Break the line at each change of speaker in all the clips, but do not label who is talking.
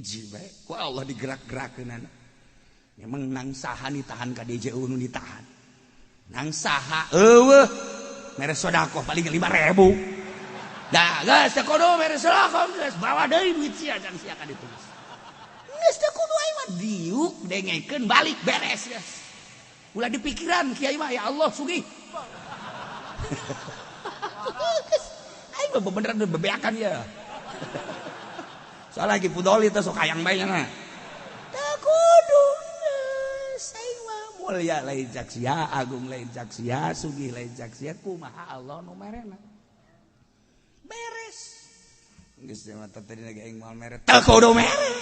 Hiji bae ku Allah digerak-gerakeunana. Memang nang saha ditahan ka DJU nu ditahan. Nang saha eueuh mere sedekah paling 5.000. Dah geus teu kudu mere sedekah geus bawa deui duit sia jang sia ka ditu. Geus teu kudu aing mah diuk dengekeun balik beres geus. Ulah dipikiran kiai mah ya Allah sugih. Aing mah beneran bebeakan ya. Soalnya lagi pudoli teh sok hayang bae nya. Teu kudu geus aing mah mulia lain cak sia, agung lain cak sia, sugih lain cak sia, kumaha Allah nu merena. Beres. Geus mah tadi lagi aing moal mere. Teu kudu mere.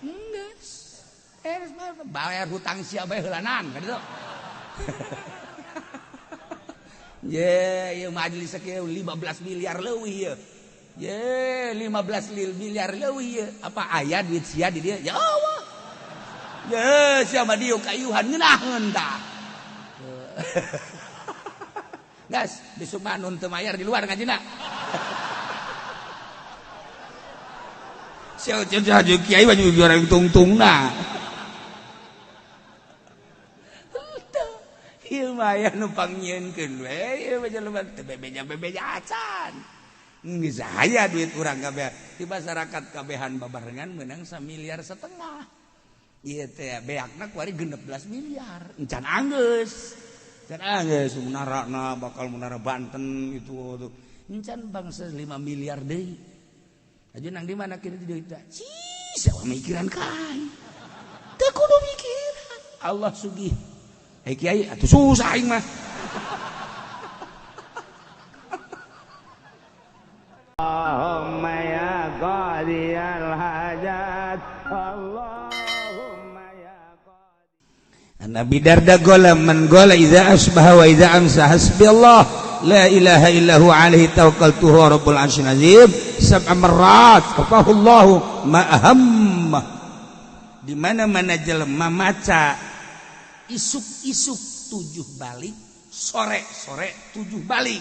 Geus. Beres mah bayar hutang sia bae heulanan ka ditu. Ye, ieu majelis kieu 15 miliar leuwih ieu. Ye, 15 miliar leuwih ieu. Apa aya duit sia di dieu? Ya Allah. Ye, sia mah dieu kayuhan ngeunaheun tah. Gas, besok mah nun teu mayar di luar ngajina. Sia jeung kiai mah juara tungtungna. Ieu mah aya nu pangnyieunkeun we, ieu mah jelema teu bebeja-bebeja acan. Geus aya duit urang kabeh di masyarakat kabehan babarengan meunang 1,5 miliar. Ieu teh beakna kuari 16 miliar. Encan anggeus. Encan anggeus munarana bakal munara Banten itu tuh. Encan bangsa 5 miliar deui. Aja nang di mana kira duit teh? Cih, sawa mikiran ka aing. Teu kudu mikiran. Allah sugih. Hei kiai, atuh susah aing mah.
Allahumma ya qadiyal hajat, Allahumma ya qadi.
Nabi Darda gola man gola idza asbaha wa idza amsa hasbi Allah la ilaha illa huwa alaihi tawakkaltu huwa rabbul arsyil azim sab'a marrat kafahu Allahu ma ahamma. Di mana-mana jelema maca isuk-isuk 7 balik, sore-sore 7 balik.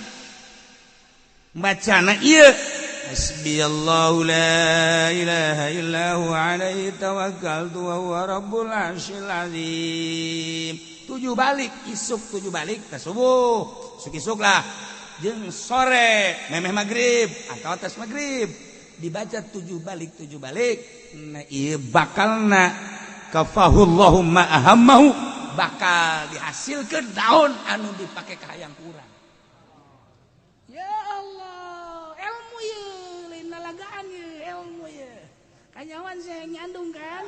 Bacana ieu hasbiyallahu la ilaha illa huwa alaihi tawakkaltu wa huwa rabbul arsyil azim. 7 balik, isuk 7 balik teh subuh, isuk-isuk lah. Jeung sore memeh magrib atau atas magrib dibaca 7 balik 7 balik. Nah ieu bakalna kafahullahu ma ahammahu, bakal dihasilkan daun anu dipake kahayang kurang. Ya Allah, ilmu ye, lain lalagaan ye, ilmu ye. Kanyawan saya nyandung kan?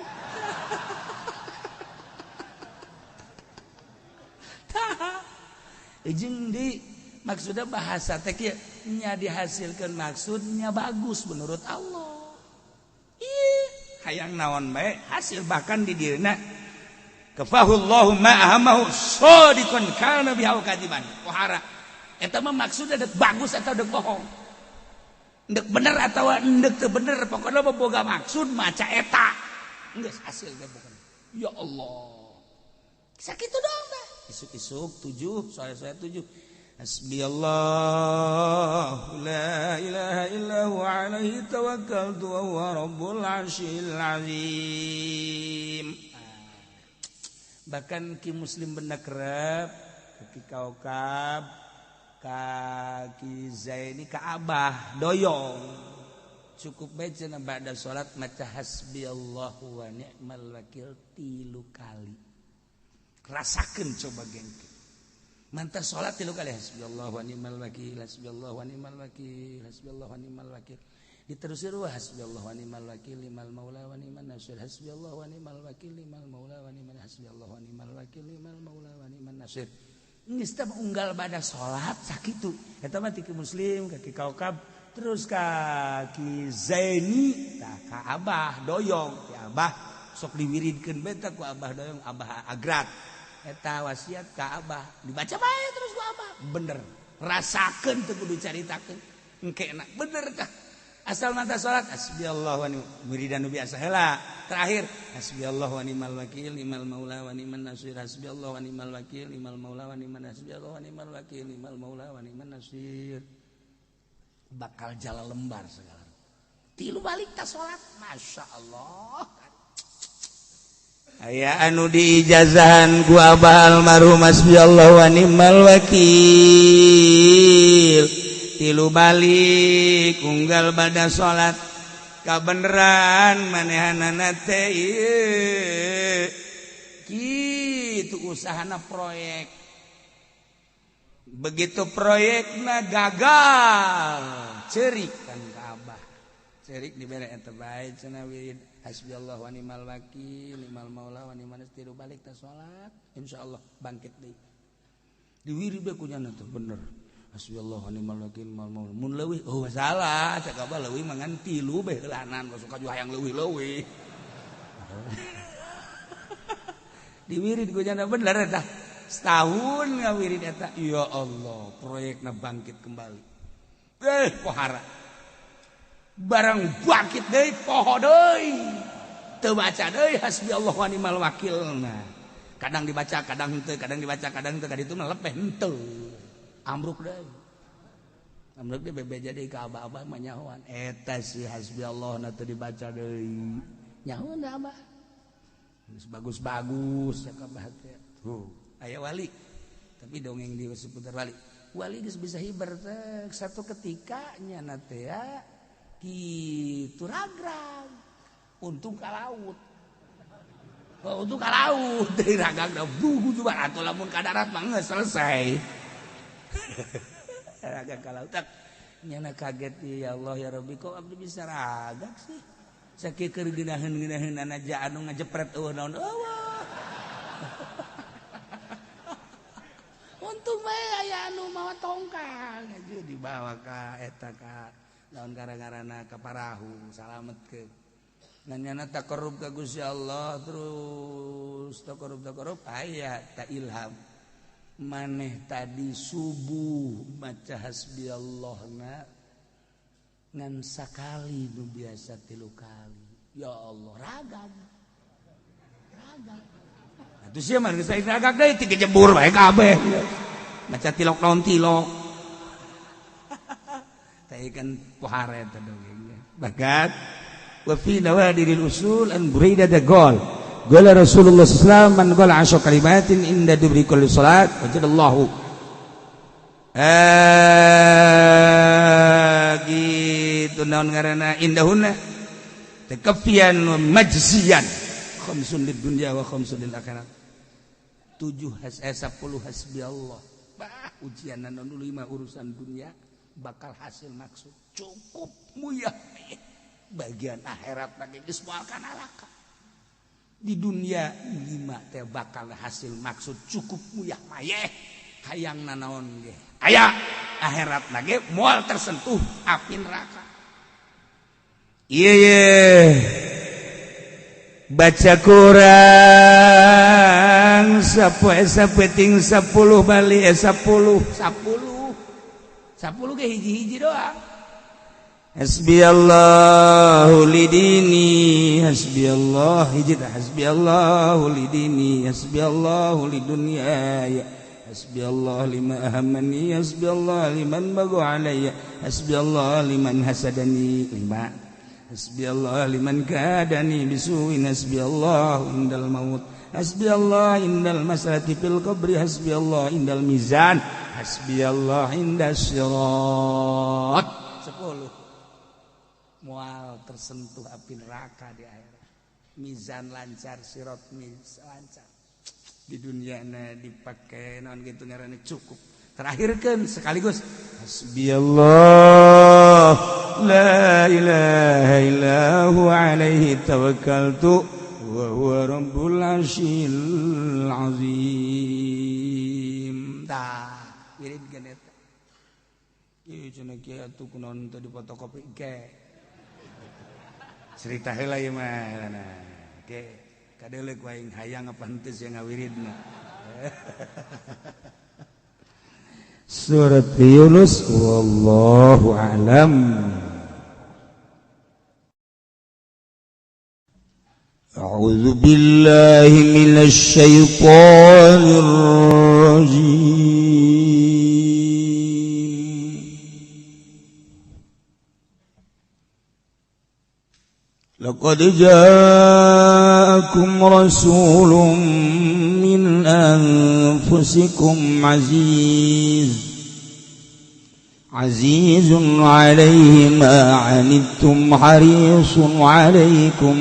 Tah. Jeung di maksudnya bahasa teh kieu nya dihasilkan maksudnya bagus menurut Allah. Ih, hayang naon bae hasil bahkan di dieuna kafahullahu ma ahammahu shadiqan kana biha kadiban. Pohara eta mah maksudna dek bagus atau dek bohong, dek bener atau dek teu bener, pokona mah boga maksud maca eta geus hasil ge pokona. Ya Allah, sakitu doang teh. Isuk-isuk 7, sore-sore 7. Hasbiyallahu la ilaha illa huwa alaihi tawakkaltu wa huwa rabbul arsyil azim. Bahkan ki muslim benakrab, ki kaukab, ka ki Zaini, ka Abah doyong. Cukup bae cenah ba'da salat maca hasbiyallahu wa ni'mal wakil 3 kali. Rasakeun coba gengke. Mantar salat 3 kali hasbiyallahu wa ni'mal wakil, hasbiyallahu wa ni'mal wakil, hasbiyallahu wa ni'mal wakil. Diterusir wa hasbiyallahu wa ni'mal wakil limal maula wa ni'man nasir, hasbiyallahu wa ni'mal wakil limal maula wa ni'man, hasbiyallahu wa ni'mal wakil limal maula wa ni'man nasir. Geus teh unggal bada salat sakitu. Eta mah ti muslim ka ki kaukab terus ka ki Zaini tah ka Abah doyong. Ki Abah sok diwiridkeun bae tah ku Abah doyong, Abah agrat. Eta wasiat ka Abah dibaca bae terus ku Abah. Bener. Rasakeun teu kudu caritakeun. Engke enak bener tah. Asal mata salat hasbiyallahu wa ni'mal wiridan nu biasa heula. Terakhir hasbiyallahu wa ni'mal wakil ni'mal maula wa ni'man nasir, hasbiyallahu wa ni'mal wakil ni'mal maula wa ni'man, hasbiyallahu wa ni'mal wakil ni'mal maula wa ni'man nasir. Bakal jala lembar segala. Tilu balik ta salat. Masya Allah. Aya anu diijazahan ku abah almarhum hasbiyallahu wa ni'mal wakil. Tilu balik unggal bada salat kabeneran manehanana teh ieu. Kitu usahana proyek. Begitu proyekna gagal, cerik kan ka abah. Cerik dibere eta bae cenah wirid hasbiyallah wa ni'mal wakil, ni'mal maula wa ni'man nasir balik ta salat, insyaallah bangkit deui. Diwirid bae ku nyana teh bener. Hasbiyallah wa ni'mal wakil, ni'mal maula. Mun leuwih oh salah, cek abah leuwih mah ngan tilu bae heulanan, suka juga hayang leuwih-leuwih. Diwirid ku nyana bener eta. Setahun ngawirid eta, ya Allah, proyekna bangkit kembali. Pohara. Barang bangkit deui poho deui. Teu baca deui hasbiyallah wa ni'mal wakil. Nah, kadang dibaca, kadang henteu, kadang dibaca, kadang henteu, kaditu mah lepeh henteu. Ambruk deui. Ambruk deui bebeja deui ka abah-abah mah nyahoan. Eta si hasbiyallah na teu dibaca deui. Nyahoan da abah. Geus bagus-bagus ya ka abah teh. Tuh, aya wali. Tapi dongeng di seputar wali. Wali geus bisa hiber teh satu ketika nyana teh ya kitu ragrag. Untung ka laut. Oh, untung ka laut deui ragrag da bugu juga atuh lamun ka darat mah geus selesai. Ragrag ka laut. Nyana kaget ya Allah ya Rabbi kok abdi bisa ragrag sih. Sakieu keur geunaheun-geunaheun aja anu ngajepret eueuh naon eueuh. Untung bae aya anu mawa tongkang aja dibawa ka eta ka naon gara-garana ka parahu salametkeun. Nanyana taqarrub ka Gusti Allah terus taqarrub aya ta ilham. Maneh tadi subuh maca hasbiyallahna ngan sakali nu biasa tilu kali. Ya Allah ragam. Ragam. Atuh sia mah geus ragam deui tiga jebur bae kabeh. Maca tilok naon tilok. Teh kan pohara eta dongengnya. Bagat wa fi nawadiril usul an Buraidah da gol. Qala Rasulullah sallallahu alaihi wasallam man qala asyra kalimatin inda dubri kulli salat wajadallahu. Gitu naon ngaranna indahunna takafian wa majziyan khamsun lid dunya wa khamsun lil akhirat. 7 10 hasbiyallah. Bah ujian anu 5 urusan dunia bakal hasil maksud cukup muyah bagian akhirat lagi geus moal ka neraka. Di dunia 5 teh bakal hasil maksud cukup muyah mayeh hayang nanaon ge aya akhirat lagi moal tersentuh api neraka. Ieu ye baca kurang sapoe sapeting 10 bali 10 10 10 ge hiji-hiji doang. Hasbiyallahu lidini hasbiyallah hiji tah hasbiyallahu lidini hasbiyallahu lidunyaya hasbiyallah lima ahammani hasbiyallah liman bagu alayya hasbiyallah liman hasadani lima hasbiyallah liman kadani bisuin hasbiyallah indal maut hasbiyallah indal masalati fil qabri hasbiyallah indal mizan hasbiyallah indas sirat. 10 mual tersentuh api neraka di akhirat. Mizan lancar, sirat miz lancar. Di dunia na dipakai naon gitu ngaranna cukup. Terakhirkeun sekaligus hasbiyallah la ilaha illa huwa alaihi tawakkaltu wa huwa rabbul arsyil azim. Tah wirid geun eta. Ieu cenah kieu atuh kunaon teu difotokopi ge. Cerita heula ieu mah nah. Ge kadeuleuh ku aing hayang apa henteu sia ngawiridna. Surat Yunus wallahu a'lam. A'udzu billahi minasy syaithanir rajim.
Laqad ja'akum rasulun min anfusikum aziz azizun 'alaihi ma 'anittum harisun 'alaikum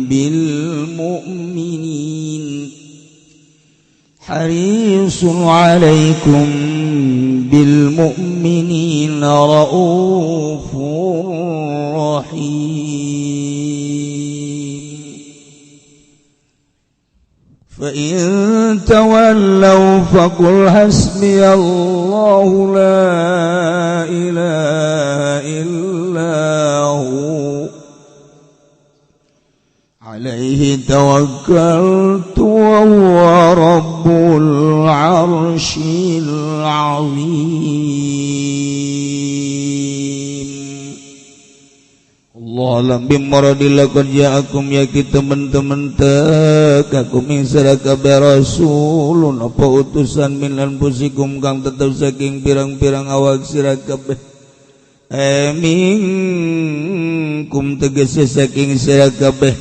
bil mu'minin harisun 'alaikum bil mu'minina raufur rahim. Fa in tawallaw faqul hasbiyallahu la ilaha illa hu alaihi tawakkaltu wa huwa rabbul arsyil azim. Allah alam bimaradillah qad ja'akum ya ki teman-teman tekakum ing sira kabeh rasulun apa utusan min anfusikum kang tetep saking pirang-pirang awak sira kabeh minkum tegese saking sira kabeh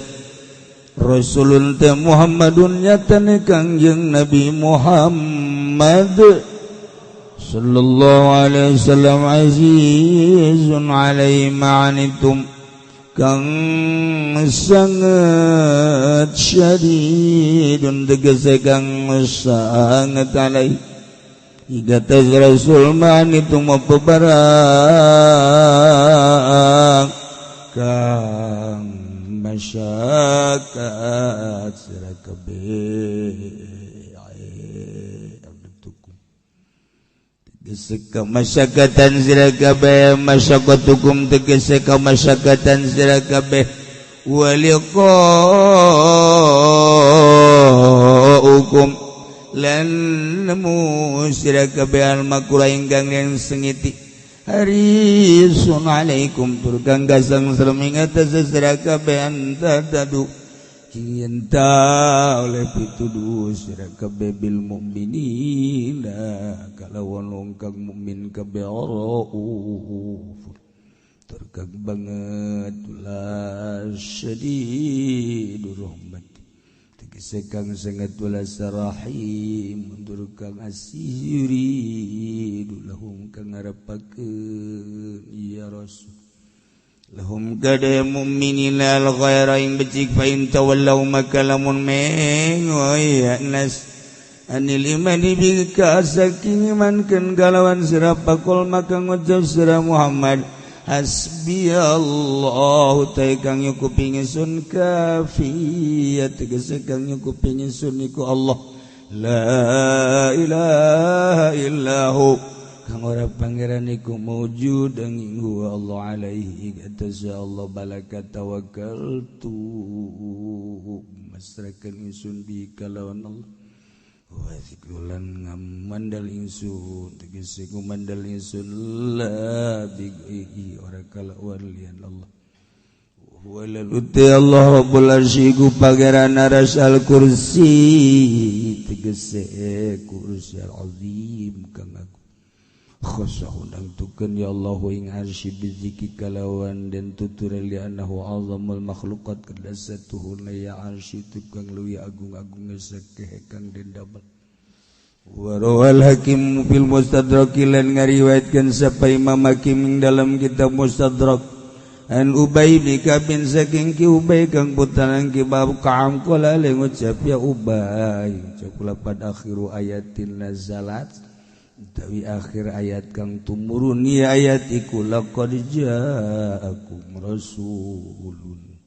rasulun te Muhammadun nyatane Kangjeng Nabi Muhammad sallallahu alaihi wasallam azizun alaihi ma'anitum kang sangat syadidun tegese kang sangat alai igatas rasul ma'anitum apa barang kang masyakat sira kabeh tegese ka masyakatan sira kabeh masyakatukum tegese ka masyakatan sira kabeh waliqaukum lan nemu sira kabeh al makura ingkang yen sengiti harisun alaikum tur kang gasang serem ing atas sira kabeh antadadu cinta oleh pituduh sira kabeh bil mukminina kalawan wong kang mukmin kabeh rauf tur kang banget la syadidur rahmat tegese kang sangat welas rahim tur kang asih yuridu lahum kang ngarepakeun ya rasul lahum kada mu'minina al ghaira ing becik fa in tawallaw maka lamun mengoy nas anil imani bika saking imankeun kalawan sira pakul maka ngucap sira Muhammad hasbiyallahu ta kang nyukupi ingsun kafiyat tegese kang nyukupi ingsun iku Allah la ilaha illahu kang ora pangeran iku maujud ing huwa Allah alaihi atas Allah balaka tawakkaltu masrakan ingsun bi kalawan Allah wa zikrulan ngamandal ingsun tegese ngumandal ingsun la bi ora kalawan liyan Allah huwa laluti Allah rabbul arsy iku pangeran aras al kursi tegese kursi al azim kang aku khosah nangtukeun ya Allah ing arsy biziki kalawan den tutur li annahu azamul makhluqat kadasatuhuna ya arsy tukang leuwih agung-agung sakeh kang den damel wa rawal hakim fil mustadrak lan ngariwayatkeun sapa Imam Hakim ing dalam kitab Mustadrak an Ubay bin Ka'b saking ki Ubay kang putaran ki bab Ka'ab kala ngucap ya Ubay ucap lapan akhiru ayatin nazalat tawi akhir ayat kang tumurun ya ayat iku laqad ja'akum rasulun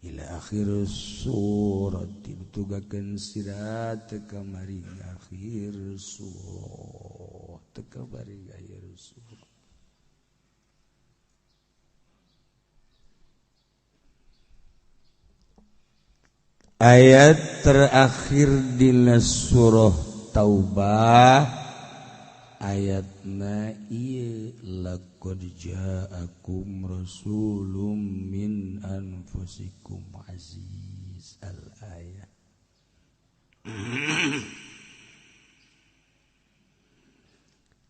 ila akhir surat ditugakeun sira teka mari akhir surah teka mari akhir surah ayat terakhir dina surah Taubah ayatna ieu laqad ja'akum rasulun min anfusikum aziz al ayat.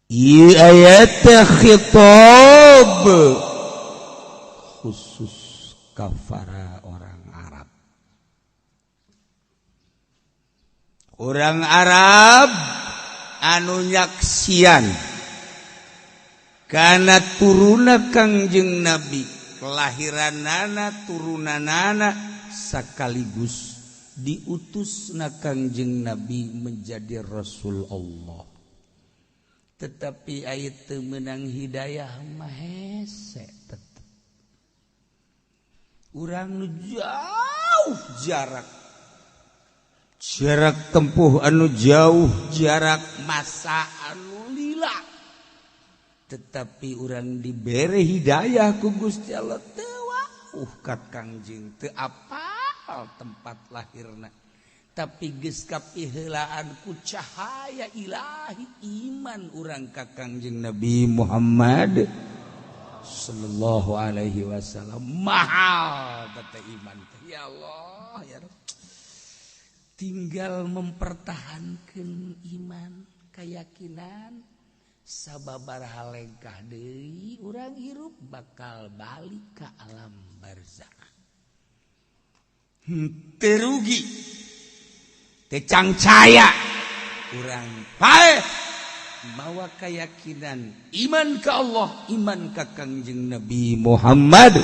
Ieu ayat khitab khusus kafara
Orang Arab anu nyaksian karena turuna Kangjeng Nabi, kelahiranana, turunanana, sekaligus diutus na Kangjeng Nabi menjadi Rasul Allah, tetapi ayat teu meunang hidayah mah hese. Tetep urang nu jauh, jarak jarak tempuh anu jauh, jarak masa anu lila, tetapi urang dibere hidayah ku Gusti Allah. Teu wauh ka Kangjeng, teu apal tempat lahirna, tapi geus kapiheulaan ku cahaya ilahi iman urang ka Kangjeng Nabi Muhammad sallallahu alaihi wasallam. Mahal teh iman teh, ya Allah, ya Rabb. Tinggal mempertahankan iman, keyakinan, sababaraha lengkah deui urang hirup bakal balik ke alam barzakh. Teu rugi, teu cangcaya urang paeh mawa keyakinan iman ke Allah, iman ke Kangjeng Nabi Muhammad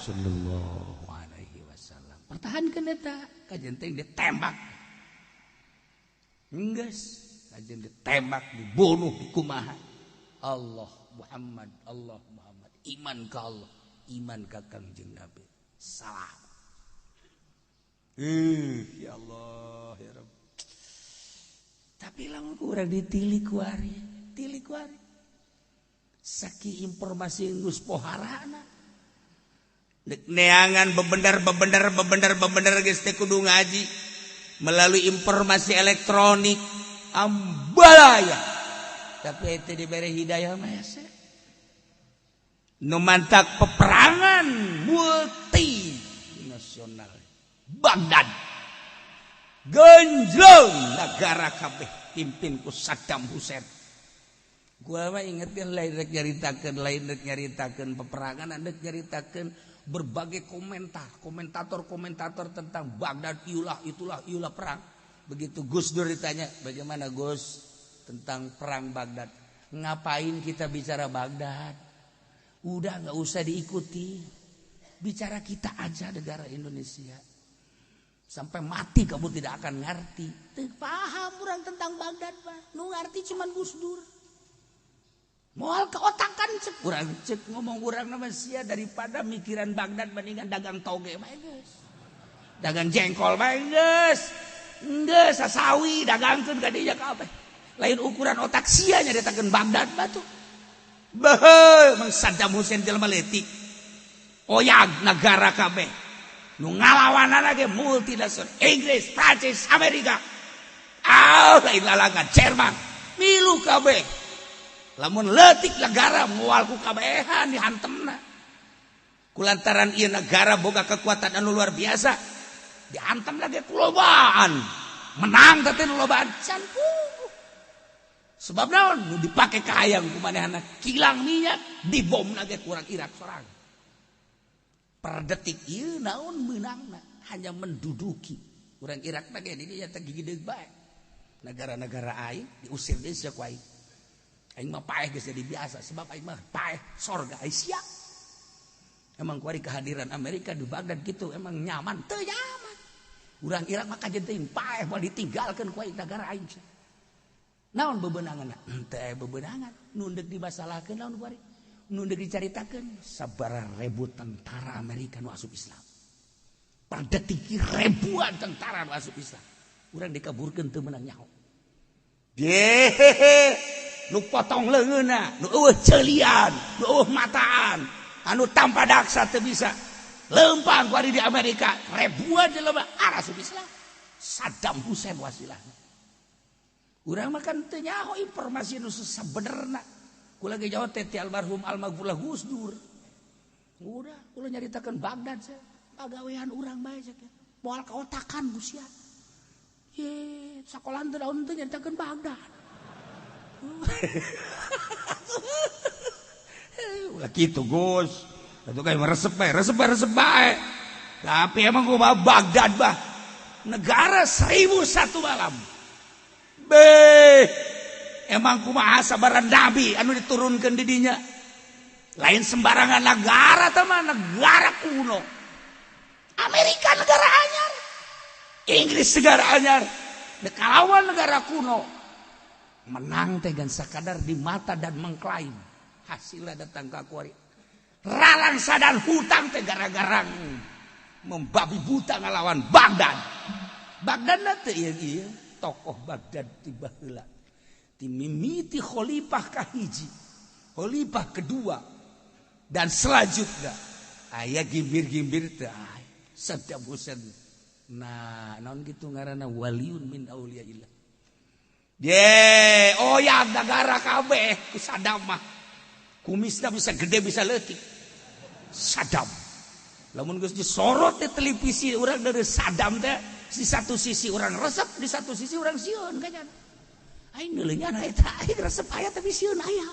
sallallahu alaihi wasallam. Pertahankan eta, kajen teh ditembak geus, kajen ditembak, dibunuh, dikumaha, Allah Muhammad, Allah Muhammad, iman ke Allah, iman ke Kangjeng Nabi. Salam. Ya Allah, ya Rabb. Tapi lamun kurang ditilik kuari, tilik kuari, saki informasi geus poharana. Dek neangan bebendar bebendar bebendar bebendar geus teh kudu ngaji melalui informasi elektronik ambalaya. Tapi itu diberi hidayah mah hese. Nu mantak peperangan multinasional Baghdad genjlong negara kabeh pimpin ku Saddam Hussein. Gua mah ingetin, lain rek nyaritakeun, lain rek nyaritakeun peperangan, rek nyaritakeun berbagai komentar, komentator-komentator tentang Baghdad, iulah itulah iulah perang. Begitu Gus Dur ditanya, "Bagaimana Gus tentang perang Baghdad?" "Ngapain kita bicara Baghdad? Udah nggak usah diikuti. Bicara kita aja, negara Indonesia. Sampai mati kamu tidak akan ngerti." Teu paham orang tentang Baghdad, Pak. Nu ngerti cuman Gus Dur. Moal keotakan cek urang, cek ngomong urang nama sia, daripada mikiran Baghdad mendingan dagang toge bae geus. Dagang jengkol bae geus. Geus sasawi dagangkeun ka dinya kabeh. Lain ukuran otak sia nyaritakeun Baghdad batu. Beuh, Mang Saddam Hussein jelema leutik. Oyag negara kabeh. Nu ngalawanana ge multinasional Inggris, Prancis, Amerika. Ah, lain lalagan Jerman. Milu kabeh. Lamun leutik negara moal ku kabehan dihantemna. Kulantaran ieu negara boga kekuatan anu luar biasa, dihantam lagi kulobaan. Menang teh nu lobaan can puguh. Sebab naon? Nu dipake kahayang ku manehna kilang minyak dibom lagi kurang Irak sorang. Per detik ieu naon meunangna? Hanya menduduki. Urang Irak mah ge di dieu teh gigideug bae. Negara-negara aing diusir deui sia ku aing. Aing mah paeh geus jadi biasa, sebab aing mah paeh sorga aing sia. Emang kuari kehadiran Amerika di Baghdad gitu emang nyaman? Teu nyaman. Urang Irak mah kajen teuing paeh moal ditinggalkeun ku aing negara aing. Naon bebenangan? Teu aya bebenangan. Nu deuk dimasalahkeun naon kuari? Nu deuk dicaritakeun sabaraha ribu tentara Amerika nu asup Islam. Per detik ribuan tentara nu asup Islam. Urang dikaburkeun teu meunang nyaho. Yehehe, nu potong leungeunna, nu eueuh ceulian, nu eueuh mataan, anu tanpa daksa teu bisa. Lempang kuari di Amerika, ribuan jelema asup Islam. Saddam Hussein wasilahna. Urang mah kan teu nyaho informasi nu sabenerna. Kula ge jauh teh ti almarhum almaghfurlah Gus Dur. Udah, kula nyaritakeun Baghdad sia. Pagawean urang bae sia. Moal kaotakan ku sia. Ye, sakolahan teu daun teu nyaritakeun Baghdad. Ulah kitu Gus. Atuh kayak meresep bae, resep bae, resep bae. Tapi emang gua Baghdad bah. Negara 1001 malam. Beh, emang kumaha sabaran nabi anu diturunkan di dinya. Lain sembarangan negara teman, negara kuno. Amerika negara anyar, Inggris negara anyar, kalawan negara kuno. Menang teh gan sakadar di mata dan mengklaim. Hasilnya datang ke kuari. Ralangsa dan hutang teh gara-gara membabi buta ngalawan Baghdad. Baghdad teh ieu tokoh Baghdad ti baheula. Ti mimiti khalifah kahiji, khalifah kedua, dan selanjutnya aya gimbir-gimbir teh Saddam Hussein. Nah, naon kitu ngaranna waliun min auliyaillah. Ye, oh ya negara kabeh ku Saddam mah. Kumisna bisa gede bisa leutik. Saddam. Lamun geus disorot di televisi urang dari Saddam teh, di satu sisi urang resep, di satu sisi urang sieun kayaknya. Aing neuleunya eta aing resep aya tapi sieun aya.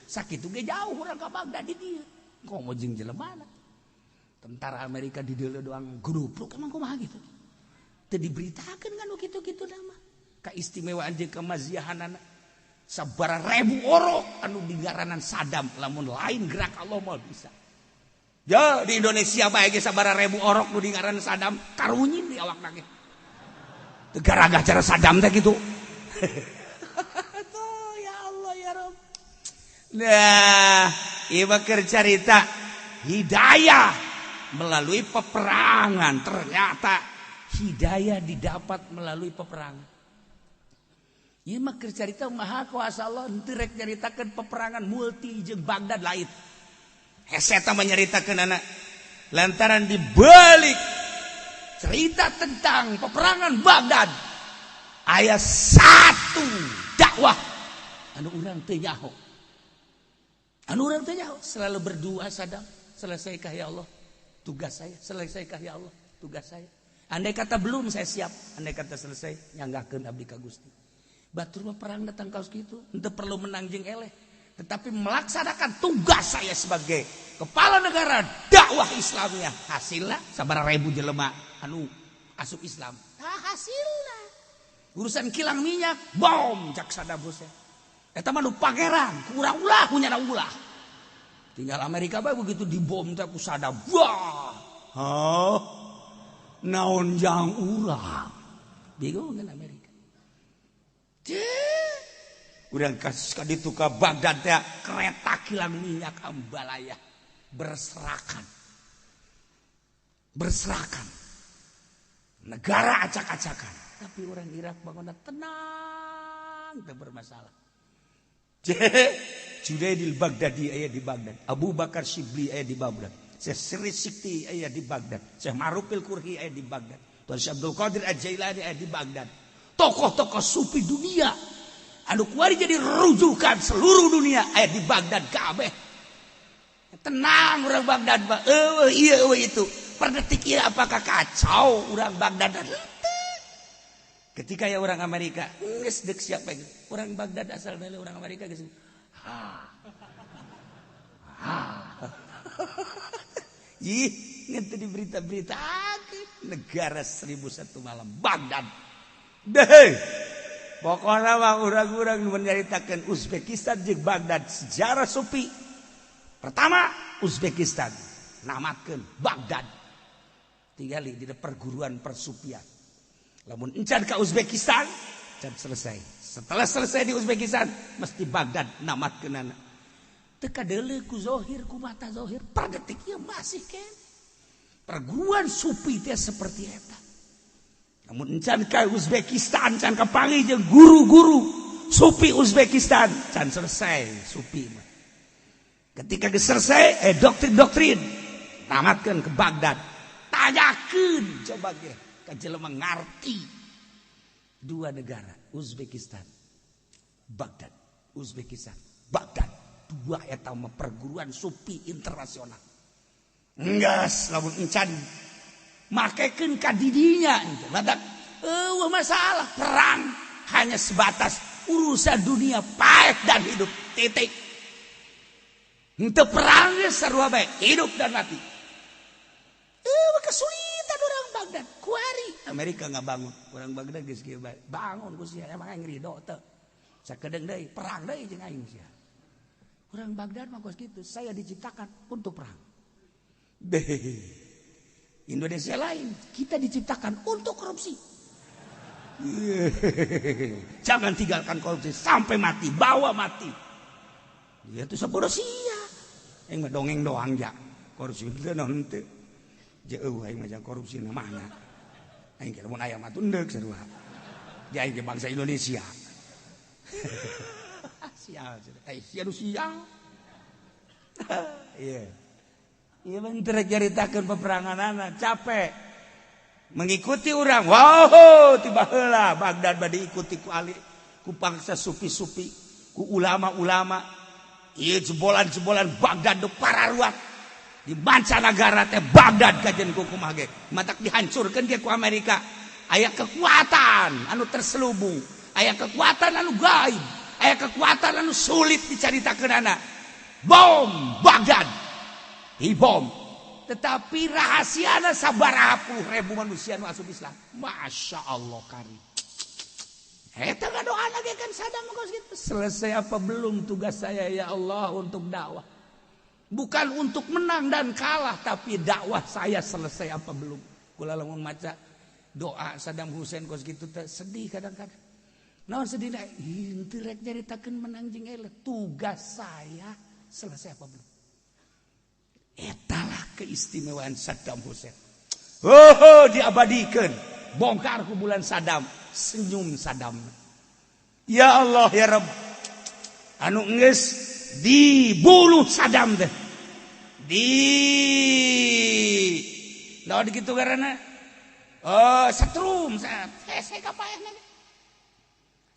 Sakitu ge jauh urang ka Baghdad di dieu. Komo jeung jelemana. Tentara Amerika di dieu doang grupluk emang kumaha gitu. Teu diberitakeun kan kitu-kitu nama. Kaistimewaan jeung kemaziahanana. Sabaraha ribu orok anu digaranan Saddam lamun lain gerak Allah mah bisa. Ya di Indonesia bae ge sabaraha ribu orok nu dingaranan Saddam karunyin di awakna ge. Teu garagah cara Saddam teh kitu. Tuh ya Allah ya Rabb. Nah, ieu mah keur carita hidayah melalui peperangan. Ternyata hidayah didapat melalui peperangan. Ieu mah keur carita maha kuasa Allah henteu rek nyaritakeun peperangan multi jeung Baghdad lain. Hese eta mah nyaritakeun anak lantaran dibalik cerita tentang peperangan Baghdad aya satu dakwah anu urang teu nyaho. Anu urang teu nyaho selalu berdoa Saddam, selesaikah ya Allah tugas saya, selesaikah ya Allah tugas saya. Andai kata belum saya siap, andai kata selesai nyanggahkeun abdi ka Gusti. Batur mah perang datang kaos kitu, henteu perlu menang jeung eleh, tetapi melaksanakan tugas saya sebagai kepala negara dakwah Islamnya. Hasilna sabaraha ribu jelema anu asup Islam. Tah hasilna. Urusan kilang minyak, bom cak Saddam Hussein. Eta mah nu pangeran, ku urang ulah punya ulah. Tinggal Amerika bae begitu dibom teh ku Saddam. Wah. Hah? Naon jang urang? Bingung kan Amerika. Urang kasus ka ditu ka Baghdad teh kereta kilang minyak ambalaya berserakan. Berserakan. Negara acak-acakan. Tapi orang Irak bangunna tenang, teu bermasalah. Junaidil Baghdadi aya di Baghdad, Abu Bakar Shibli aya di Baghdad, Syekh Sri Sikti aya di Baghdad, Syekh Ma'rufil Qurhi aya di Baghdad, Tuan Syekh Abdul Qadir Al-Jailani aya di Baghdad. Tokoh-tokoh sufi dunia anu kuari jadi rujukan seluruh dunia aya di Baghdad kabeh. Tenang orang Baghdad mah. Eueuh ieu eueuh itu. Per detik ieu apakah kacau orang Baghdad? Ketika ya orang Amerika geus deuk siapa gitu. Orang Baghdad asal dari orang Amerika geus. Ha. Ha. Ih, ngan teu di berita-berita negara 1001 malam Baghdad. Deh. Pokoknya mah urang-urang menyaritakeun Uzbekistan jeung Baghdad sejarah sufi. Pertama Uzbekistan namatkeun Baghdad. Tinggali di perguruan persufian. Lamun encan ka Uzbekistan, can selesai. Setelah selesai di Uzbekistan, mesti Baghdad namatkeunana. Teu kadeuleu ku zohir ku mata zohir, per detik ieu masih keneh. Perguruan sufi teh seperti eta. Namun encan ka Uzbekistan, can kapanggih jeung guru-guru sufi Uzbekistan, can selesai sufi mah. Ketika geus selesai, doktrin-doktrin tamatkeun ke Baghdad. Tanyakeun coba ge ka jelema ngarti. Dua negara, Uzbekistan, Baghdad, Uzbekistan, Baghdad. Dua eta mah perguruan sufi internasional. Enggeus lamun encan makekeun ka didinya badak eueuh masalah perang hanya sebatas urusan dunia paeh dan hidup titik. Henteu perang geus sarua bae hidup dan mati. Eueuh kesulitan orang Baghdad kuari Amerika ngabangun. Urang Baghdad geus kieu bae. Bangun ku sia emang aing ridho teu. Sakedeung deui perang deui jeung aing sia. Urang Baghdad mah kos kitu, saya diciptakan untuk perang. Deh. Indonesia lain, kita diciptakan untuk korupsi. Jangan tinggalkan korupsi sampai mati, bawa mati. Dia tuh sabodo sia. Aing mah dongeng doang ja. Korupsi teu naon teu. Jeuh aing mah jang korupsi na mana. Aing kira mun aya mah tundeuk sarua. Di aing ge bangsa Indonesia. Sial, sia nu sial. Iya. Iya bener nyaritakeun peperanganana, capek. Mengikuti urang. Wow, tiba heula Baghdad bade diikuti ku ali, ku bangsa sufi-sufi, ku ulama-ulama. Ieu jebolan-jebolan Baghdad nu pararuat. Di mancanagara teh Baghdad kajen ku kumaha ge. Matak dihancurkeun ge ku Amerika. Aya kekuatan anu terselubung, aya kekuatan anu gaib, aya kekuatan anu sulit dicaritakeunana. Bom Baghdad. Dibom. Tetapi rahasiana sabaraha puluh ribu manusia nu asup Islam. Masya Allah kari. Eta ngadoana ge kan Saddam kos kitu. Selesai apa belum tugas saya ya Allah untuk dakwah? Bukan untuk menang dan kalah, tapi dakwah saya selesai apa belum? Kula lamun maca doa Saddam Hussein kos kitu teh sedih kadang-kadang. Naon sedih da? Henteu rek nyaritakeun menang jeung eleh. Tugas saya selesai apa belum? Etalah keistimewaan Saddam Hussein. Oh, diabadikan. Bongkar kuburan Saddam, senyum Saddam. Ya Allah ya Rabb. Anu geus dibunuh Saddam teh. Di naon kitu karena oh, setrum saya kapaehna.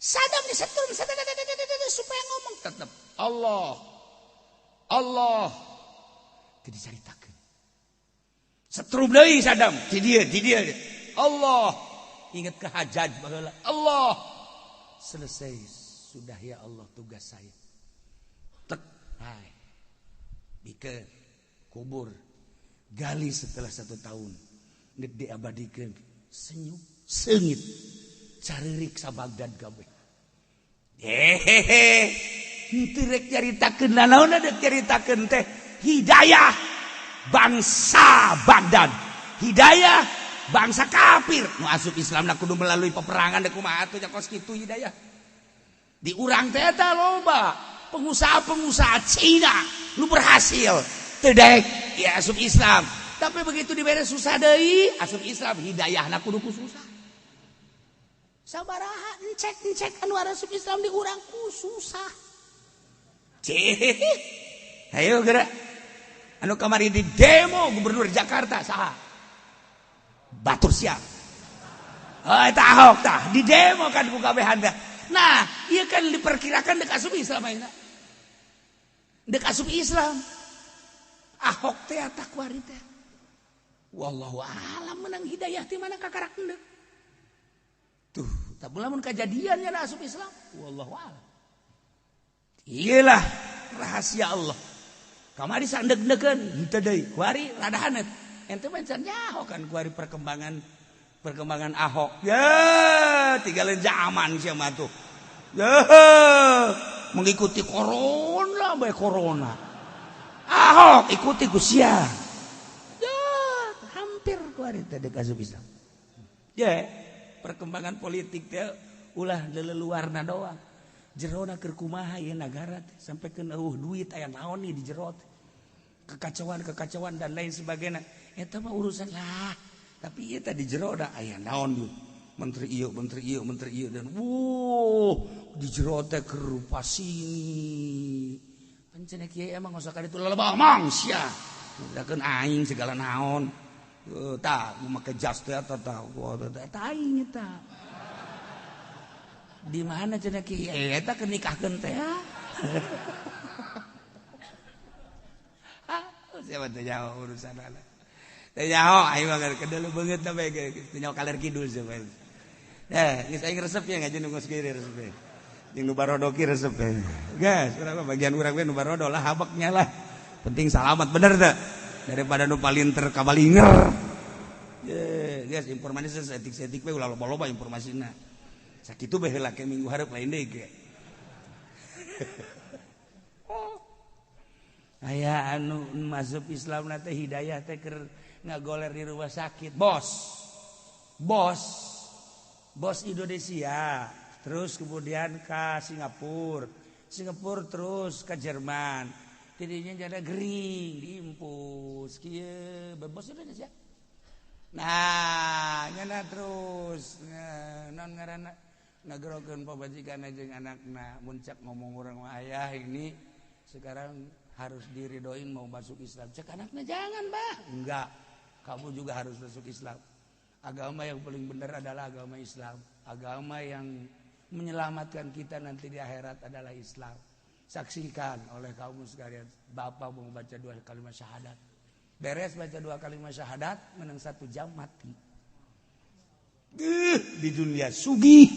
Saddam disetrum supaya ngomong tetep Allah. Allah. Teu dicaritakeun. Setrum deui Saddam, di dieu, di dieu. Allah. Ingat ke Hajjaj baheula. Allah. Selesai sudah ya Allah tugas saya. Tek, hai. Bikeun kubur. Gali setelah 1 tahun. Geus diabadikeun. Senyum, seungit. Caririk sa Baghdad kabeh. Hehehe. Henteu rek nyaritakeun nanaon deuk nyaritakeun teh hidayah bangsa Baghdad. Hidayah bangsa kafir. Nu asup Islam na kudu melalui peperangan deuk kumaha atuh nya kos kitu hidayah. Di urang teh eta loba pengusaha-pengusaha Cina nu berhasil teu daek ya asup Islam. Tapi begitu dibere susah deui asup Islam hidayahna kudu ku susah. Sabaraha encek-encek anu asup Islam di urang ku susah. Cih. Ayo gerak. Anu kamari di demo gubernur Jakarta saha? Batur siap. Oh, eta Ahok tah di demo kan ku kabehan teh. Nah, ieu kan diperkirakan dek asup Islam ayeuna. Dek asup Islam. Ahok teh eta kuari teh. Wallahu alam menang hidayah ti mana kakarak endek. Tuh, tak lamun kajadian nya asup Islam. Wallahu alam. Iyalah rahasia Allah. Kamari sandeg-degeun henteu deui. Kuari rada haneut. Ente mah can nyaho kan kuari perkembangan Ahok. Ya, tinggalin zaman sia mah tuh. Ya, mengikuti corona bae corona. Ahok ikuti ku sia. Ya, hampir kuari teh deuk asup Islam. Ya, perkembangan politik teh ulah leleluarna doang. Jerona keur kumaha ieu nagara teh sampai keun eueuh duit aya naon nih di jero teh. Kekacauan-kekacauan dan lain sebagainya. Eta mah urusan lah. Tapi ieu teh di jero da aya naon ieu. Menteri ieu, menteri ieu, menteri ieu dan wuh di jero teh keur sini. Pancen kiai emang ngosok ka ditu lelebah mong sia. Udakeun aing segala naon. Tah make jas teh eta tah. Eta aing eta. Di mana cenah kiai eta keur nikahkeun teh. Ah, siapa teh nyaho urusanana. Teh nyaho aing mah kedelu beungeut na bae teh nyaho kaler kidul sia. Eh, geus aing resep ya ngaji nu geus kieu resep. Jeung nu barodo ki resep. Geus, urang mah bagian urang we nu barodo lah habeknya lah. Penting salamat bener teh. Daripada nu palinter kabalinger. Ye, teh geus informasi saeutik-saeutik we ulah loba-loba informasina. Sakitu bae heula ke minggu hareup lain deui ge. Oh. Aya anu masuk Islam na teh hidayah teh keur ngagoler di rumah sakit. Bos. Bos. Bos Indonesia, terus kemudian ke Singapura. Singapura terus ke Jerman. Tidinya jadi gering diimpus kieu bos Indonesia. Nah, nyana terus non ngaranna ngagerokeun pamajikan jeung anakna muncak ngomong urang ayah ini sekarang harus diridoin mau masuk Islam. Cek anakna jangan, Bah. Enggak. Kamu juga harus masuk Islam. Agama yang paling benar adalah agama Islam. Agama yang menyelamatkan kita nanti di akhirat adalah Islam. Saksikan oleh kaum sekalian, bapak mau baca 2 kalimat syahadat. Beres baca 2 kalimat syahadat, menang 1 jam mati. Di dunia sugih,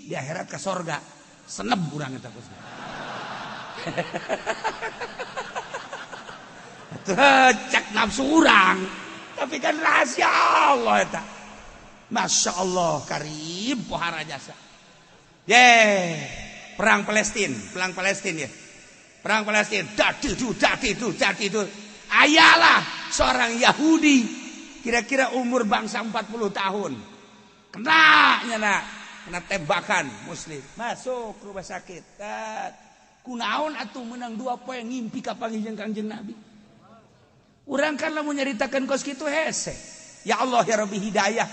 di akhirat ke sorga. Seneb urang eta kos. Cek nafsu urang, tapi kan rahasia Allah eta. Masya Allah karim pohara jasa. Ye, perang Palestina ya. Perang Palestina, dadi itu. Ayalah seorang Yahudi kira-kira umur bangsa 40 tahun. Kena nyana, kena tembakan muslim. Masuk rumah sakit. Kunaon atuh menang 2 poe ngimpi ka panggih jeung Kangjeng Nabi. Urang kan lamun nyaritakeun kos kitu hese. Ya Allah ya Rabbi hidayah.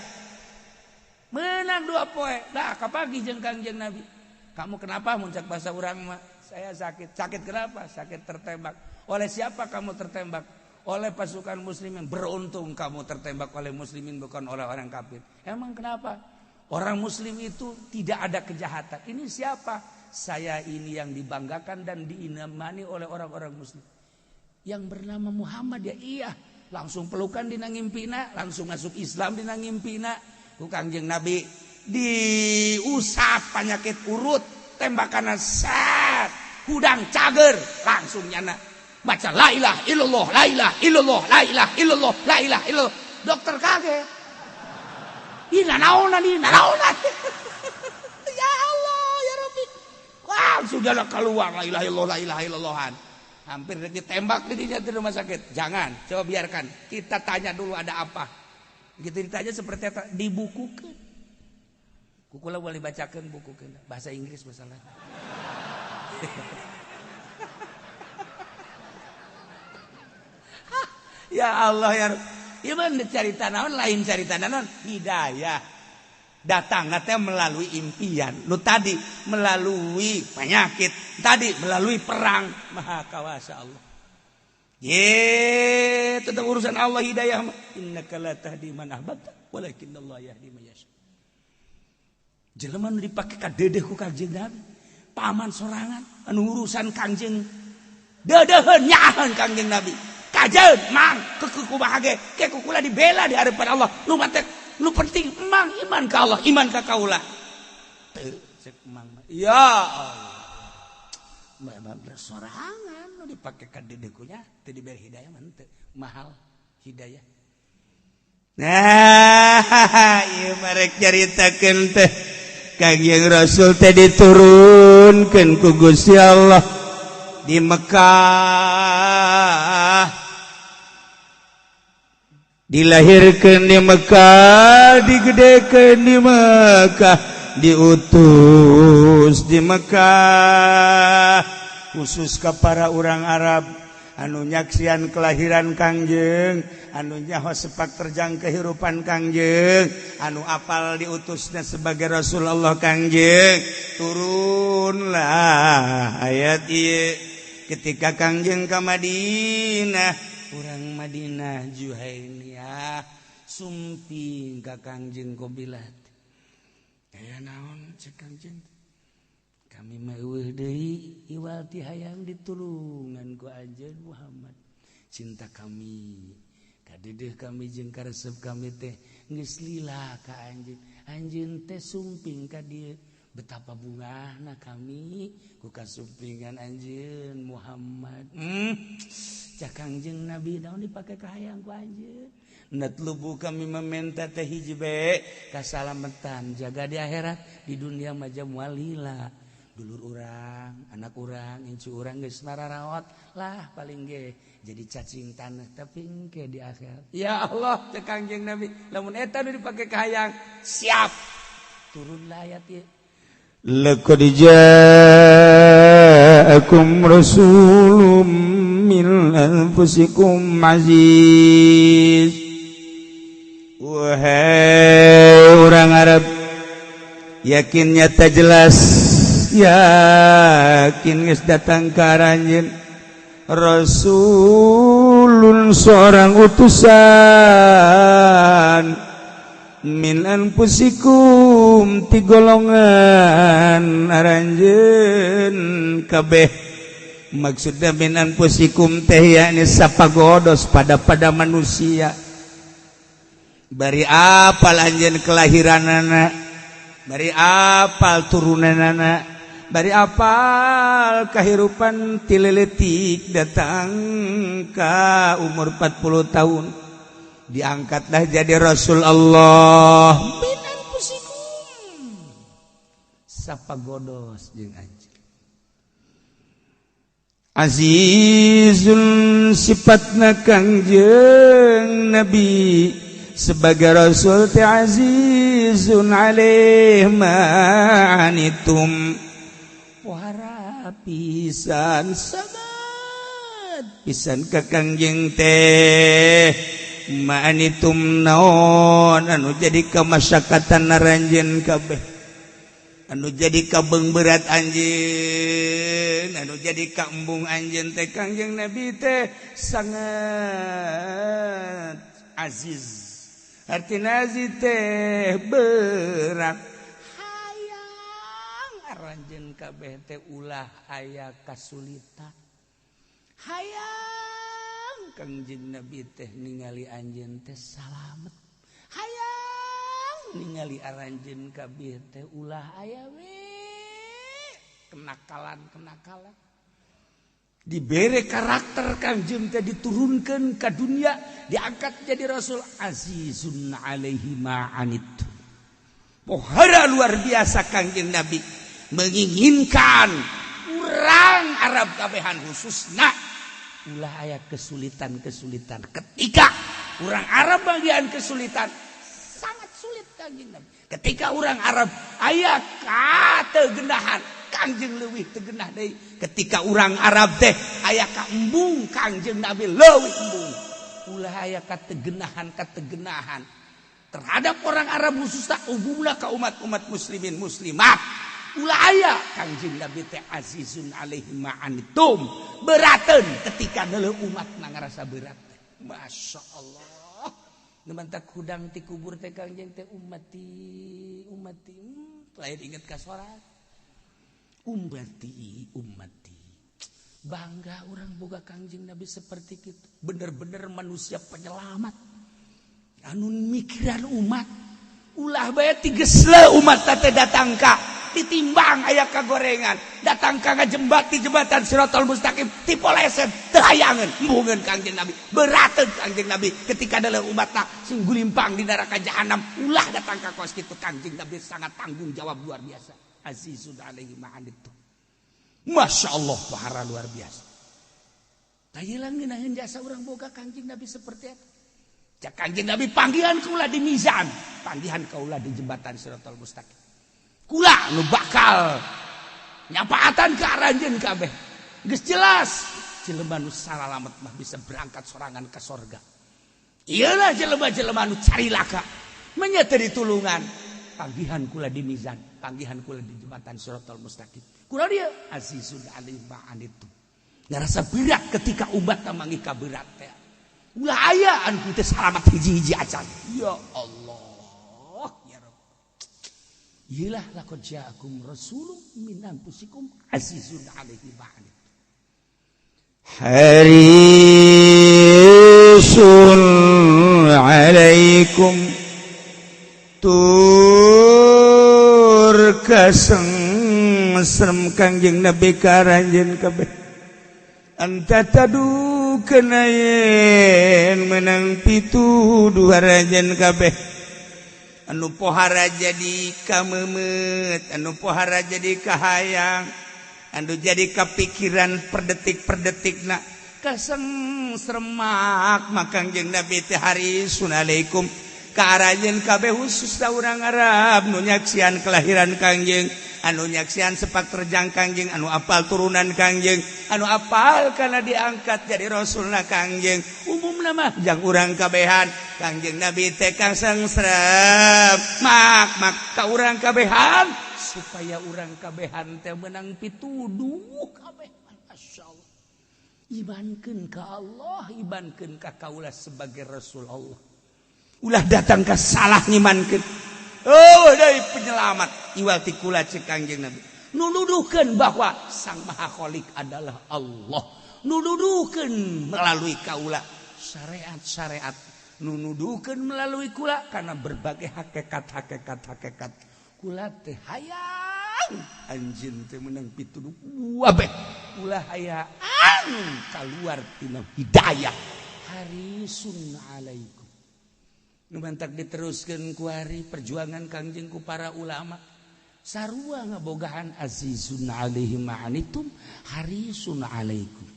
Menang 2 poe. Dah kapanggih jeung Kangjeng Nabi. Kamu kenapa muncak bahasa urang mah? Saya sakit. Sakit kenapa? Sakit tertembak. Oleh siapa kamu tertembak? Oleh pasukan muslimin. Beruntung kamu tertembak oleh muslimin bukan oleh orang kafir. Emang kenapa? Orang muslim itu tidak ada kejahatan. Ini siapa? Saya ini yang dibanggakan dan diimani oleh orang-orang muslim. Yang bernama Muhammad ya iya. Langsung pelukan dina ngimpina, langsung masuk Islam dina ngimpina. Ku Kangjeng Nabi diusap penyakit urut, tembakan set, hudang cager, langsung nyana baca la ilaha illallah, la ilaha illallah, la ilaha illallah, la ilaha illallah. Dokter kaget. Ih nanaonan, ih nanaonan. Ya Allah, ya Rabbi. Wah, sudahlah keluar la ilaha illallah, la ilaha illallahan. Hampir ditembak di rumah sakit. Jangan, coba biarkan. Kita tanya dulu ada apa. Gitu ditanya seperti apa, dibukukan. Kukula boleh bacakan buku bahasa Inggris masalah. Ya Allah ya. Ieu cari naon lain cari naon hidayah. Datang teh melalui impian. Nu tadi melalui penyakit, tadi melalui perang. Maha kawasa Allah. Ye, tentang urusan Allah hidayah. Innaka la tahdi man ahbabta, walakinnallaha yahdi man yasha. Jelema nu dipake ka dedeh ku Kangjeng Nabi, paman sorangan anu urusan Kangjeng dedeuheun nyaaheun Kangjeng Nabi. Kajeun mang kekeuh kumaha ge, ke kukula dibela di hadapan Allah. Nu matek nu penting mang iman ka Allah, iman ka kaula. Teu cek mang. Ya Allah. Memang sorangan nu dipake ka dedeh kunya teu diberi hidayah mah teu mahal hidayah. Nah, ieu marek nyaritakeun teh Kangjeng Rasul teh diturunkeun ku Gusti Allah di Mekah. Dilahirkeun di Mekah, digedekeun di Mekah, diutus di Mekah. Khusus ka para urang Arab anu nyaksian kelahiran Kangjeng, anu nyaho sepak terjang kehidupan Kangjeng, anu apal diutusnya sebagai Rasulullah Kangjeng. Turunlah ayat ieu ketika Kangjeng ka Madinah. Urang Madinah Juhainiyah sumping ka Kangjeng Qobilat. Aya naon cek Kangjeng? Kami mah eueuh deui iwal ti hayang ditulungan ku anjeun Muhammad. Cinta kami kadedeh kami jeung karesep kami teh geus lila ka anjeun. Anjeun teh sumping ka dieu. Betapa bungahna kami ku kasumpingan anjeun Muhammad. Cak Kangjeng Nabi naon dipake ka hayang ku anjeun. Natlubu kami meminta teh hiji bae kasalamatan jaga di akhirat, di dunia mah walila. Dulur urang, anak urang, incu urang geus mararawat lah paling ge jadi cacing tanah tapi engke di akhirat. Ya Allah, cek Kangjeng Nabi, lamun eta nu dipake kahayang, siap. Turunlah ayat ieu.
Laqad ja'akum rasulun min anfusikum aziz. Wahai orang Arab, yakin nyata jelas, yakin geus datang ka aranjeun rasulun seorang utusan min anfusikum ti golongan aranjeun kabeh. Maksudna min anfusikum teh yakni sapagodos pada manusia. Bari apal anjeun kelahiranana, bari apal turunanana, bari apal kahirupan tileletik datang ka umur 40 tahun diangkatlah jadi Rasul Allah.
Min anfusikum sapagodos jeung anjeun.
Azizun sifatna Kangjeng Nabi sebagai Rasul teh azizun alaih ma'anitum,
pohara pisan sangat
pisan ka Kangjeng teh ma'anitum naon anu jadi kamasyakatan aranjeun kabeh, anu jadi kabeung berat anjeun, anu jadi kaembung anjeun teh Kangjeng Nabi teh sangat aziz. Artina aziz teh berat.
Hayang aranjeun kabeh teh ulah aya kasulitan. Hayang Kangjeng Nabi teh ningali anjeun teh salamet. Hayang ningali aranjeun kabeh teh ulah aya we kenakalan-kenakalan.
Dibere karakter Kangjeng teh diturunkan ke dunia, diangkat jadi Rasul. Azizun alaihi ma'anit, pohara luar biasa Kangjeng Nabi menginginkan urang Arab kabehan khususna ulah aya kesulitan-kesulitan. Ketika urang Arab bagian kesulitan sangat sulit Kangjeng Nabi. Ketika urang Arab aya kategenahan, Kangjeng leuwih tegenah deui. Ketika urang Arab teh aya kaembung, Kangjeng Nabi leuwih embung.
Ulah aya kategenahan-kategenahan terhadap orang Arab khususna umumna ka umat-umat muslimin muslimat. Ulah aya Kangjeng Nabi teh azizun alaihi ma'anitum, berateun ketika neuleuh umat ngarasa berat teh. Masya Allah. Nu mantak hudang ti kubur teh Kangjeng teh ummati ummati, lain inget ka sorak. Ummati ummati. Bangga orang boga Kangjeng Nabi seperti itu. Bener-bener manusia penyelamat. Anu mikiran umat. Ulah bae tigesle umat teh datang ka ditimbang aya kagorengan, datang ka ngajembat di jembatan Siratal Mustaqim tipoleset teu hayangeun embungeun Kangjeng Nabi. Berateun Kangjeng Nabi ketika dalam umatna sing gulimpang di neraka jahanam. Ulah datang ka kos kitu Kangjeng Nabi sangat tanggung jawab luar biasa. Azizun alaihi ma'anittu. Masya Allah pahara luar biasa. Tayilang ngeunaheun jasa urang boga Kangjeng Nabi seperti eta. Cak Kangjeng Nabi panggihan kaula di mizan, panggihan kaula di jembatan Siratal Mustaqim. Kula nu bakal nyapaatan ka aranjeun kabeh. Geus jelas jelema nu salalamet mah bisa berangkat sorangan ka sorga. Iyalah jelema-jelema nu carilaka menya teu ditulungan. Panggihan kula di mizan, panggihan kula di jembatan Siratal Mustaqim. Kula dia azizun alaihi ma'anittu. Ngarasa berat ketika umat manggih ka berat teh. Ulah aya anu teu salamat hiji-hiji acan. Ya Allah, ya Rabb. Iyalah laqad ja'akum rasulun min anfusikum azizun alaihi ma'anittu.
Harisun alaikum tur kaseng serem Kangjeng Nabi ka aranjeun kabeh. Anta tadu ngadudukeun yen menang pituduh harajan kabeh anu pohara jadi kamemet anu pohara jadi kahayang anu jadi kapikiran per detik per detikna kaseng sermak Kangjeng Nabi teh harisun alaikum ka aranjeun kabeh khusus urang Arab nu nyaksian kelahiran Kangjeng anu nyaksian sepak terjang Kangjeng anu apal turunan Kangjeng anu apal karena diangkat jadi rasulna Kangjeng umumna mah jang urang kabehan Kangjeng Nabi teh kaseng serem mak mak ka urang kabehan supaya urang kabehan teh menang pituduh kabehan. Masyaallah, imankeun ka Allah, imankeun ka kaula sebagai rasul Allah, ulah datang ka salah ngimankeun. Oh, dari penyelamat iwal ti kula cek Kangjeng Nabi nuduhkeun bahwa Sang Maha Khalik adalah Allah, nuduhkeun melalui kaula syariat-syariat, nuduhkeun melalui kula karena berbagai hakikat-hakikat hakikat kula teh hayang anjeun teh menang pituduh kabeh, ulah hayang keluar tina hidayah. Harisun alaikum. Nu mantak diteruskeun kuari perjuangan Kangjeng ku para ulama sarua ngabogaan azizun alaihi ma'anitum harisun alaikum.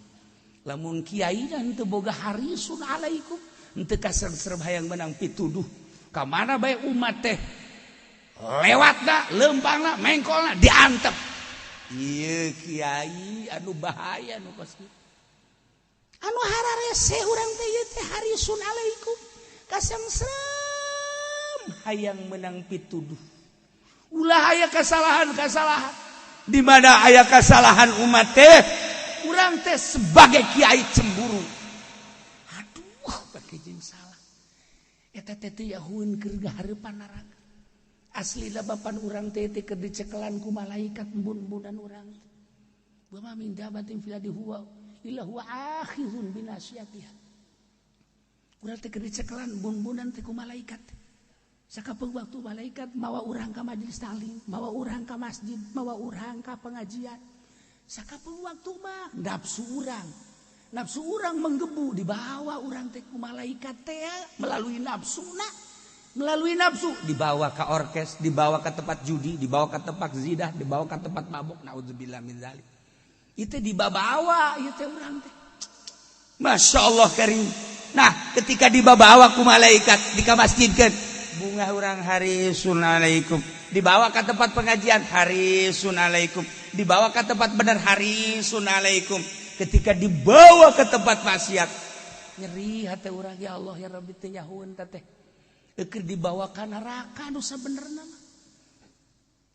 Lamun kiai dan teu boga harisun alaikum henteu kasengserem hayang menang pituduh ka mana bae umat teh lewatna leumpangna mengkolna diantep. Ieu kiai anu bahaya nu kos kitu anu hararese urang teh ieu teh harisun alaikum kasengserem hayang menang pituduh, ulah aya kesalahan-kesalahan di mana aya kesalahan umat teh urang teh sebagai kiai cemburu, aduh pake jeung salah eta teh teu yahueun keur gahareupan neraka. Aslina bapan urang teh teh keur dicekelan ku malaikat embun-embunan urang wa ma min dabatin fil ardi huwa illa huwa akhizun binasiyatiha. Urang teh keur dicekelan embun-embunan teh ku malaikat. Sakapeung waktu malaikat mawa urang ka majelis taklim, mawa urang ka masjid, mawa urang ka pengajian. Sakapeung waktu mah nafsu urang. Nafsu urang menggebu dibawa urang teh ku malaikat teh melalui nafsuna. Melalui nafsu dibawa ke orkes, dibawa ke tempat judi, dibawa ke tempat zidah, dibawa ke tempat mabuk. Naudzubillah min zalik. Itu dibawa ieu teh urang teh. Masya Allah karim. Nah, ketika dibawa ku malaikat di masjidkeun, bunga urang harisun alaikum. Dibawa ke tempat pengajian harisun alaikum. Dibawa ke tempat benar harisun alaikum. Ketika dibawa ke tempat maksiat, nyeri hati urang, ya Allah ya Rabbi teh nyahueun teh. Keur dibawa ka neraka nu sabenerna mah.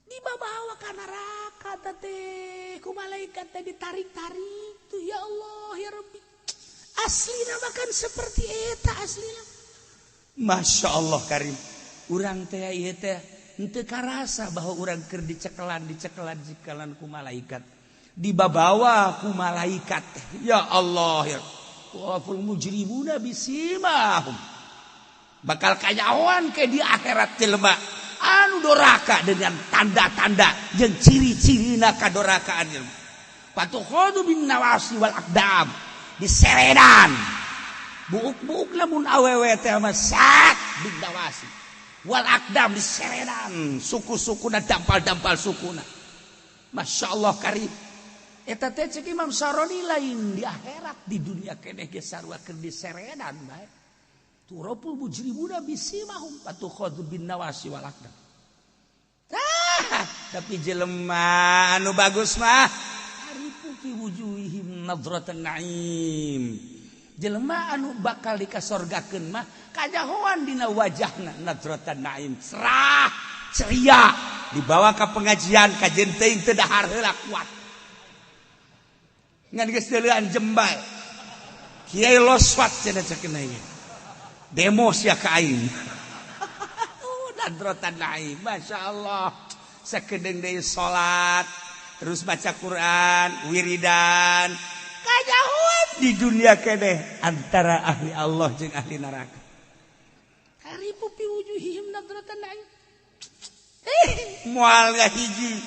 Dibawa ka neraka teh ku malaikat teh ditarik-tarik tuh, ya Allah ya Rabbi. Aslina bahkan seperti eta aslina. Masya Allah karim. Urang teh ieu teh henteu karasa bahwa urang keur dicekelan dicekelan dicekelan ku malaikat. Dibabawa ku malaikat. Ya Allah ya. Waful mujrimuna bisimahum. Bakal kanyahoan ke di akhirat jelema anu doraka dengan tanda-tanda jeung ciri-cirina kadorakaan jelema. Patukhadu bin nawasi wal aqdam. Diseredan buuk-buuk lamun awewe teh mah sak bin nawasi wal aqdam diseredan suku-sukuna dampal-dampal sukuna. Masya Allah karim. Eta teh cek Imam Saroni lain di akhirat di dunia keneh ge sarua keur diseredan bae. Turapul mujrimuna bisimahum patukhadhu bin nawasi wal aqdam. Ah, tapi jelema anu bagus mah arifu fi wujuhihim nadratan na'im. Jelema anu bakal dikasorgakeun mah kajahoan dina wajahna nadratan na'im, cerah, ceria, dibawa ka pengajian kajen teuing teu dahar heula kuat. Ngan geus deuleuan jembal. Kiai loswat cenah ceuk ieu. Demo sia ka aing. Nadratan na'im, Masya Allah. Sakedeung deui salat, terus baca Quran, wiridan. Kajauhan di dunia keneh antara ahli Allah jeung ahli neraka. Arifu fi wujuhihim nadratan na'im. Moal ngahiji.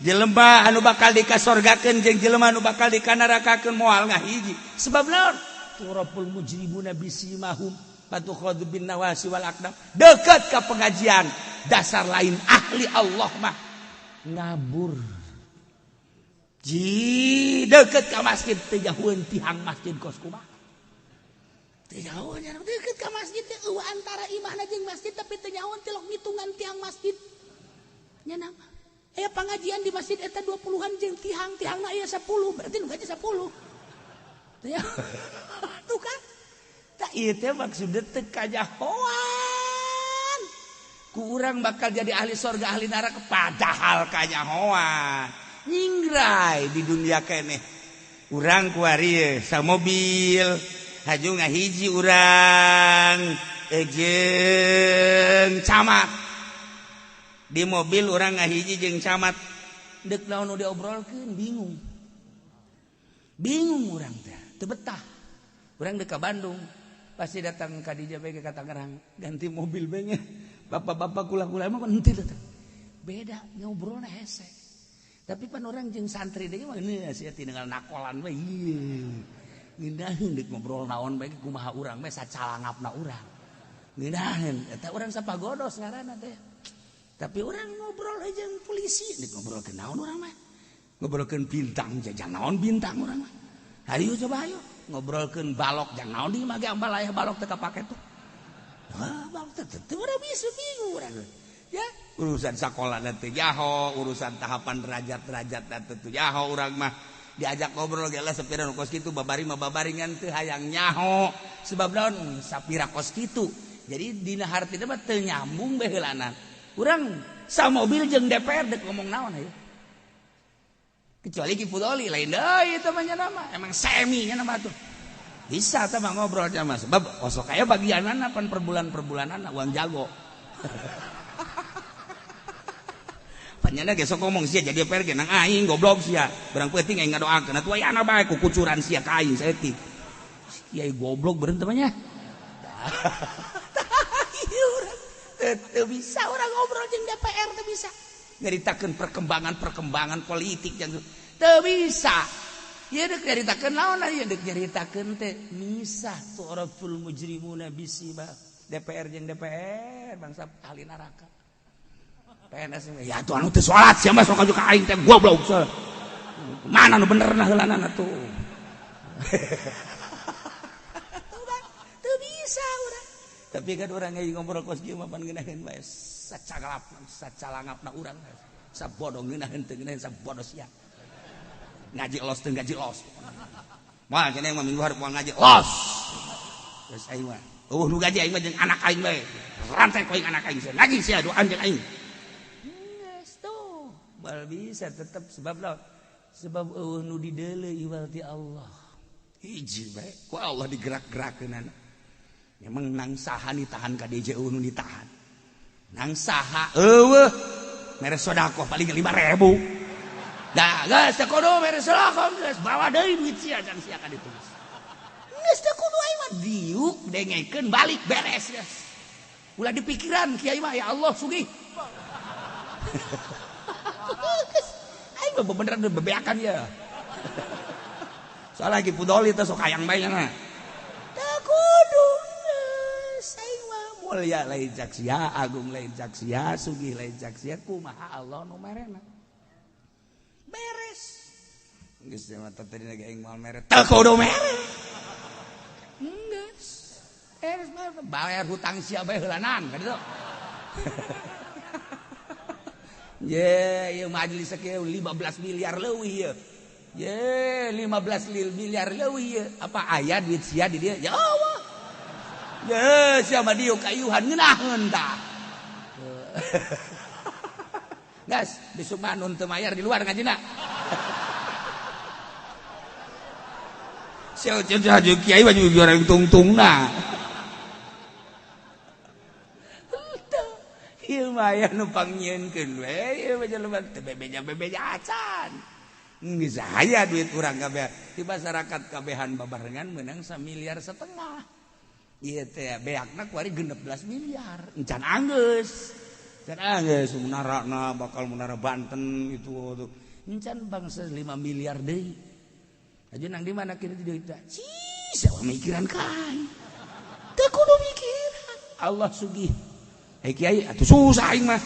Jelema anu bakal dikasorgakeun jeung jelema anu bakal dikanerakakeun moal ngahiji. Sebab naon?
Turabul mujrimuna bisimahum patukhadhu bin nawasi wal aqdam. Deket ke pengajian, dasar lain ahli Allah mah ngabur. Ji deket ke masjid teu jauheun tihang masjid kos kumaha. Teu jauheun deket ka masjid teh eueuh antara imahna jeung masjid tapi teu nyahoeun tilok ngitungan tiang masjid. Nya nama. Aya pangajian di masjid eta 20-an jeung tihang, tihangna aya 10, berarti nu gaji 10. Teu tuh kan. Tak ieu teh maksudna teu kanyahoan. Ku urang bakal jadi ahli sorga ahli neraka padahal kanyahoan. Nyingrai di dunia keneh. Urang kuari samobil haju ngahiji urang jeung camat. Di mobil urang ngahiji jeung camat. Deuk naon nu diobrolkeun bingung. Bingung urang teh, teu betah. Urang deuk ka Bandung, pasti datang ka dieu bae ka Tangerang, ganti mobil bae nya. Bapak-bapak kula-kula emang henteu datang. Beda ngobrolna hese. Tapi pan urang jeung santri deui mah geus sia tinggal nakolan we. Ieu. Ngeunaheun deuk ngobrol naon bae kumaha urang bae sacalangapna urang. Ngeunaheun eta urang sapagodos ngaranna teh. Tapi urang ngobrol jeung polisi, deuk ngobrolkeun naon urang mah. Ngobrolkeun bintang jajang naon bintang urang mah. Hayu coba hayu ngobrolkeun balok jang naon di mah ge ambal aya balok teu kapake tuh. Wah, balok teh teu urang bisa bingung urang. Ya, urusan sakola teu jaho, urusan tahapan derajat-derajat teu jaho urang mah. Diajak ngobrol ge lah sapira nu kos kitu babari mah babaringan teu hayang nyaho. Sebab naon sapira kos kitu. Jadi dina hartina mah teu nyambung bae heulanan. Urang samobil jeung DPR deuk ngomong naon hayu. Kecuali Ki Fudoli lain deui eta mah nya nama. Emang semi nya nama tuh. Bisa teh mah ngobrol sama sebab osok aya bagianana pan per bulan-per bulanana uang jago. Panyana ge sok ngomong sia jadi DPR ge nang aing goblok sia. Barang peuting aing ngadoakeun atuh aya anak bae kukucuran sia ka aing saeutik. Kiai goblok beureun teh mah nya. Teu bisa urang ngobrol jeung DPR teu bisa. Nyaritakeun perkembangan-perkembangan politik jeung teu bisa. Ieu deuk nyaritakeun naon ieu deuk nyaritakeun teh misah tu'raful mujrimuna bisiba. DPR jeung DPR bangsa ahli neraka. PNS ya tuh anu teu salat sia mah sok aju ka aing teh goblok. Mana nu benerna heulanana tuh. Teu bisa urang. Tapi kan urang ge ngobrol kos kieu mah pan ngeunaheun bae sacagalap sacalangapna urang sabodo ngeunaheun teu ngeunaheun sabodo sia. Ngaji los teu ngaji los. Moal cenah mah minggu hareup moal ngaji los. Geus aing mah. Eueuh nu gaji aing mah jeung anak aing bae. Rantai ku aing anak aing sia. Ngaji sia doan jeung aing. Geus tuh. Bal bisa tetep sebab lawan. Sebab eueuh nu dideuleu iwal ti Allah. Hiji bae ku Allah digerak-gerakeunana. Memang nang saha ditahan ka DJ eueuh nu ditahan. Nang saha eueuh mere sedekah paling 5.000. Dah geus teu kudu mere sedekah geus bawa deui duit sia jang sia ka ditu. Geus teu kudu aing mah diuk dengekeun balik beres geus. Ulah dipikiran kiai mah ya Allah sugih. Aing mah beneran bebeakan ya. Soalnya lagi pudoli teh sok hayang bae nya. Teu kudu aing mah mulia lain cak sia, agung lain cak sia, sugih lain cak sia, kumaha Allah nu merena. Beres. Geus mah tadi lagi aing moal mere. Teu kudu mere. Geus. Beres mah bayar hutang sia bae heulanan ka ditu. Ye, ieu majelis kieu 15 miliar leuwih ieu. Ye, 15 miliar leuwih ieu. Apa aya duit sia di dieu? Ya Allah. Ye, sia mah dieu kayuhan ngeunaheun tah. Gas, besok mah nun teu mayar di luar ngajina. Sia jeung kiai mah juara tungtungna. Ieu mah aya nu pangnyieunkeun we, ieu mah jelema teu bebeja-bebeja acan. Geus aya duit urang kabeh di masyarakat kabehan babarengan meunang 1,5 miliar. Ieu teh beakna kuari 16 miliar. Encan anggeus. Encan anggeus munarana bakal munara Banten gitu tuh. Encan bangsa 5 miliar deui. Aja nang di mana kini duit teh? Bisa mikiran ka aing. Teu kudu mikiran. Allah sugih. Eh kiai atuh susah aing mah.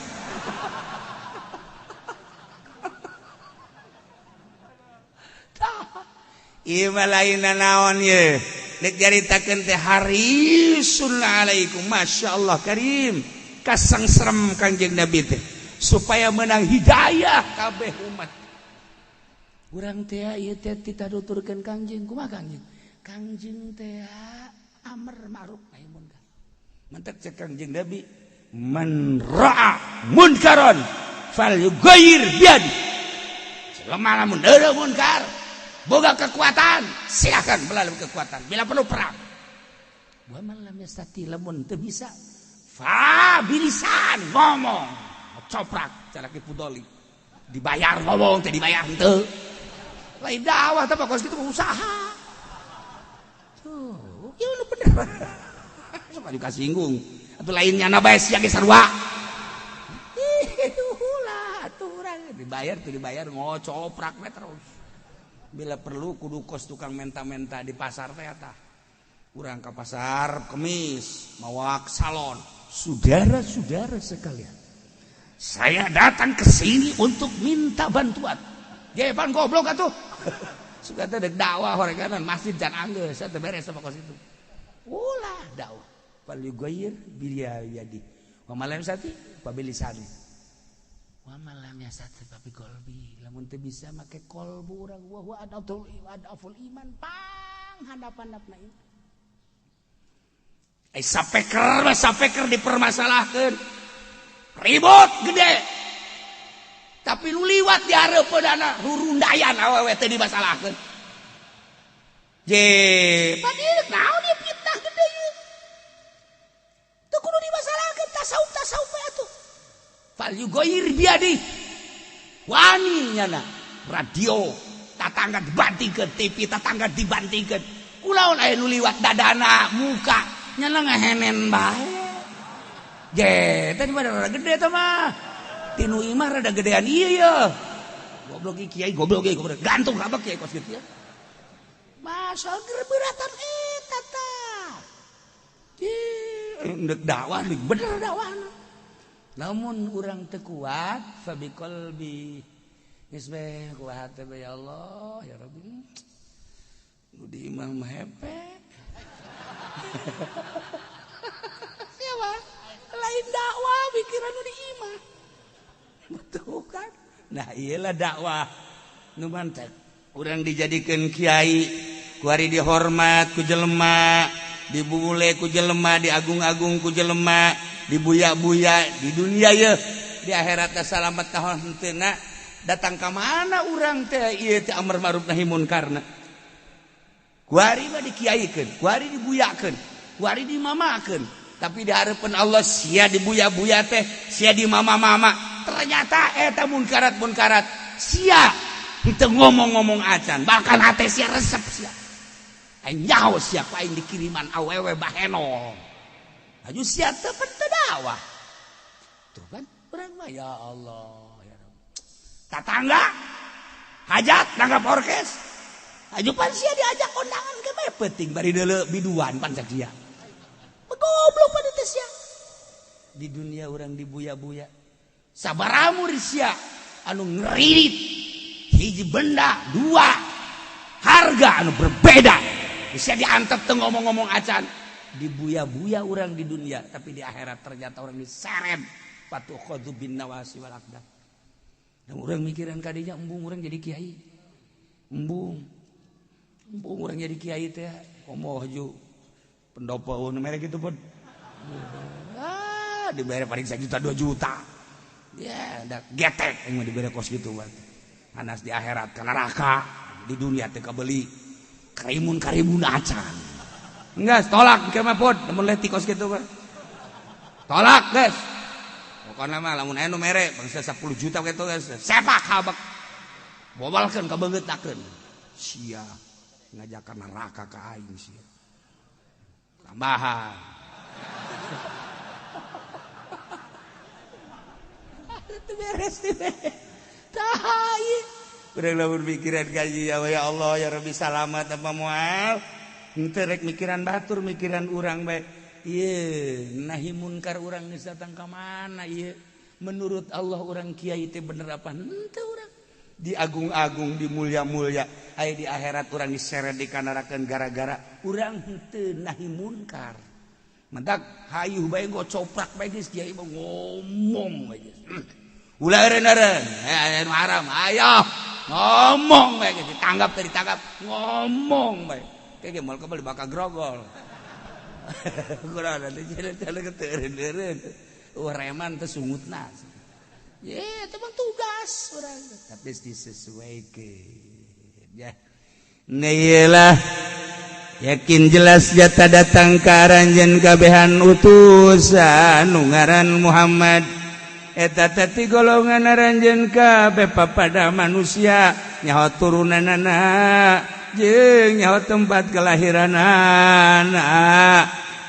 Ieu mah lain naon ye. Dek caritakeun teh harisun alaikum masyaallah karim. Kasangserem Kangjeng Nabi teh supaya menang hidayah kabeh umat. Urang teh ieu teh titah nuturkeun Kangjeng kumaha Kangjeng? Kangjeng teh amar ma'ruf nahi munkar. Mantak cek Kangjeng Nabi man ra'a munkaran falyughayyir biyadi. Selama lamun eueuh munkar boga kekuatan, silakan melalui kekuatan. Bila perlu perang. Wa man lam yastati lamun teu bisa fa bilisan ngomong, coprak cara ki pudoli. Dibayar ngomong teh dibayar henteu. Lain dakwah teh kos kitu usaha. Tuh, ieu nu bener. Sok aju kasinggung. Atuh lain nyana bae sia ge sarua. Ih, ulah atuh urang dibayar tuh dibayar ngocoprak we terus. Bila perlu kudu kos tukang menta-menta di pasar teh eta. Urang ka pasar Kemis mawak salon. Saudara-saudara sekalian, saya datang ke sini untuk minta bantuan. Jepan goblok atuh. Suka teh dek dakwah horeganan masjid jan anggeus teh beres sama kos itu. Ulah dakwah. Fal yughayyir bil yadi. Wa ma lam yastati fa bilisani. Wa ma lam yastati fa bi qalbi. Lamun teu bisa make kolbu urang wa huwa adaful iman pang handap-handapna iman. Ai sapeker mah sapeker dipermasalahkeun. Ribut gede. Tapi nu liwat di hareupeunana rurundayan awewe teh dimasalahkeun. Je, padahal naon ieu fitnah gede ieu. Teu kudu dimasalahkeun tasawuf-tasawuf we atuh. Fal yughayyir biyadi. Wani nyana radio tatangga dibantingkeun, TV tatangga dibantingkeun. Kulaon aya nu liwat dadana muka nyana ngahenen bae. Je, tadi mah rada gede teh mah. Tinu imah rada gedean ieu ye. Goblok ieu kiai, goblok ieu goblok. Gantung kabeh kiai kos kitu ya. Masa beratan eta tah. Ih, dakwah bener dakwahna. Namun urang teu kuat fa bi qalbi. Geus bae kuat teh ya Allah ya Rabbi. Nu di imah mah hepe. Siapa? Lain dakwah pikiran nu di imah. Betul kan? Nah iyalah dakwah nu mantep. Urang dijadikeun kiai, kuari dihormat ku jelema, dibule ku jelema, diagung-agung ku jelema, dibuya-buya di dunia ye, di akhirat salamet tahun henteu datang ka mana urang teh ieu teh amar ma'ruf nahi munkarna. Kuari mah dikiaikeun, kuari dibuyakeun, kuari dimamakeun, tapi di hareupeun Allah sia dibuya-buya teh, sia dimama-mama. Ternyata eta munkarat-munkarat sia henteu ngomong-ngomong acan, bahkan hate sia resep sia. Aing nyaho sia ku aing dikiriman awewe baheno. Aju sia teu teu dakwah. Tuh kan urang mah ya Allah ya Rabb. Tatangga hajat nanggap orkes. Aju pan sia diajak kondangan ke bae penting bari deuleu biduan pan cak sia. Goblok pada teh sia. Di dunia urang dibuya-buya. Sabaramur sia anu ngeririt hiji benda dua harga anu berbeda. Bisa diantep teu ngomong-ngomong acan. Dibuya-buya urang di dunia, tapi di akhirat ternyata orang diseret patuh khadzu bin nawasi wal aqdam. Dan urang mikiran kadinya embung urang jadi kiai. Embung. Embung urang jadi kiai teh komo haju pendopo nu mere kitu pun. Ah, dibayar paling 1 juta 2 juta. Ya, da getek yang dibere kos kitu mah. Anas di akhirat ka neraka, di dunia teh kabeli karimun-karimun acan. Enggak, tolak ke mah pod, lamun leutik kos kitu mah. Tolak, guys. Pokona mah lamun aya nu mere bangsa 10 juta kitu guys. Sepak habek. Bobalkeun ka beungeutakeun. Sia ngajakan neraka ka aing sia. Tambahan. Itu beres teh. Tah ieu. Urang lamun pikiran ka ya Allah ya Rabbi salamat apa moal. Henteu rek mikiran batur, mikiran urang bae. Ieu nahi munkar urang geus datang ka mana ieu? Menurut Allah urang kiai teh bener apa henteu urang? Diagung-agung, dimulia-mulia, aya di akhirat urang diseret dikanarakeun gara-gara urang henteu nahi munkar. Mendak hayuh bae gocoprak bae geus kiai mah ngomong bae geus. Ulah eureun-eureun, anu haram, ayo ngomong bae geus ditanggap teh ditangkap, ngomong bae. Kayak moal kebal bakal grogol. Kurang nanti jalan ke eureun-eureun. Wah reman teh sungutna. Ye, itu mah tugas urang. Tapi disesuaikan ya. Nah, yakin jelas jata datang ka aranjeun kabehan utusan nu ngaran Muhammad. Eta teh ti golongan aranjeun kabeh papada manusia, nyaho turunanana jeung nyaho tempat kelahiranana.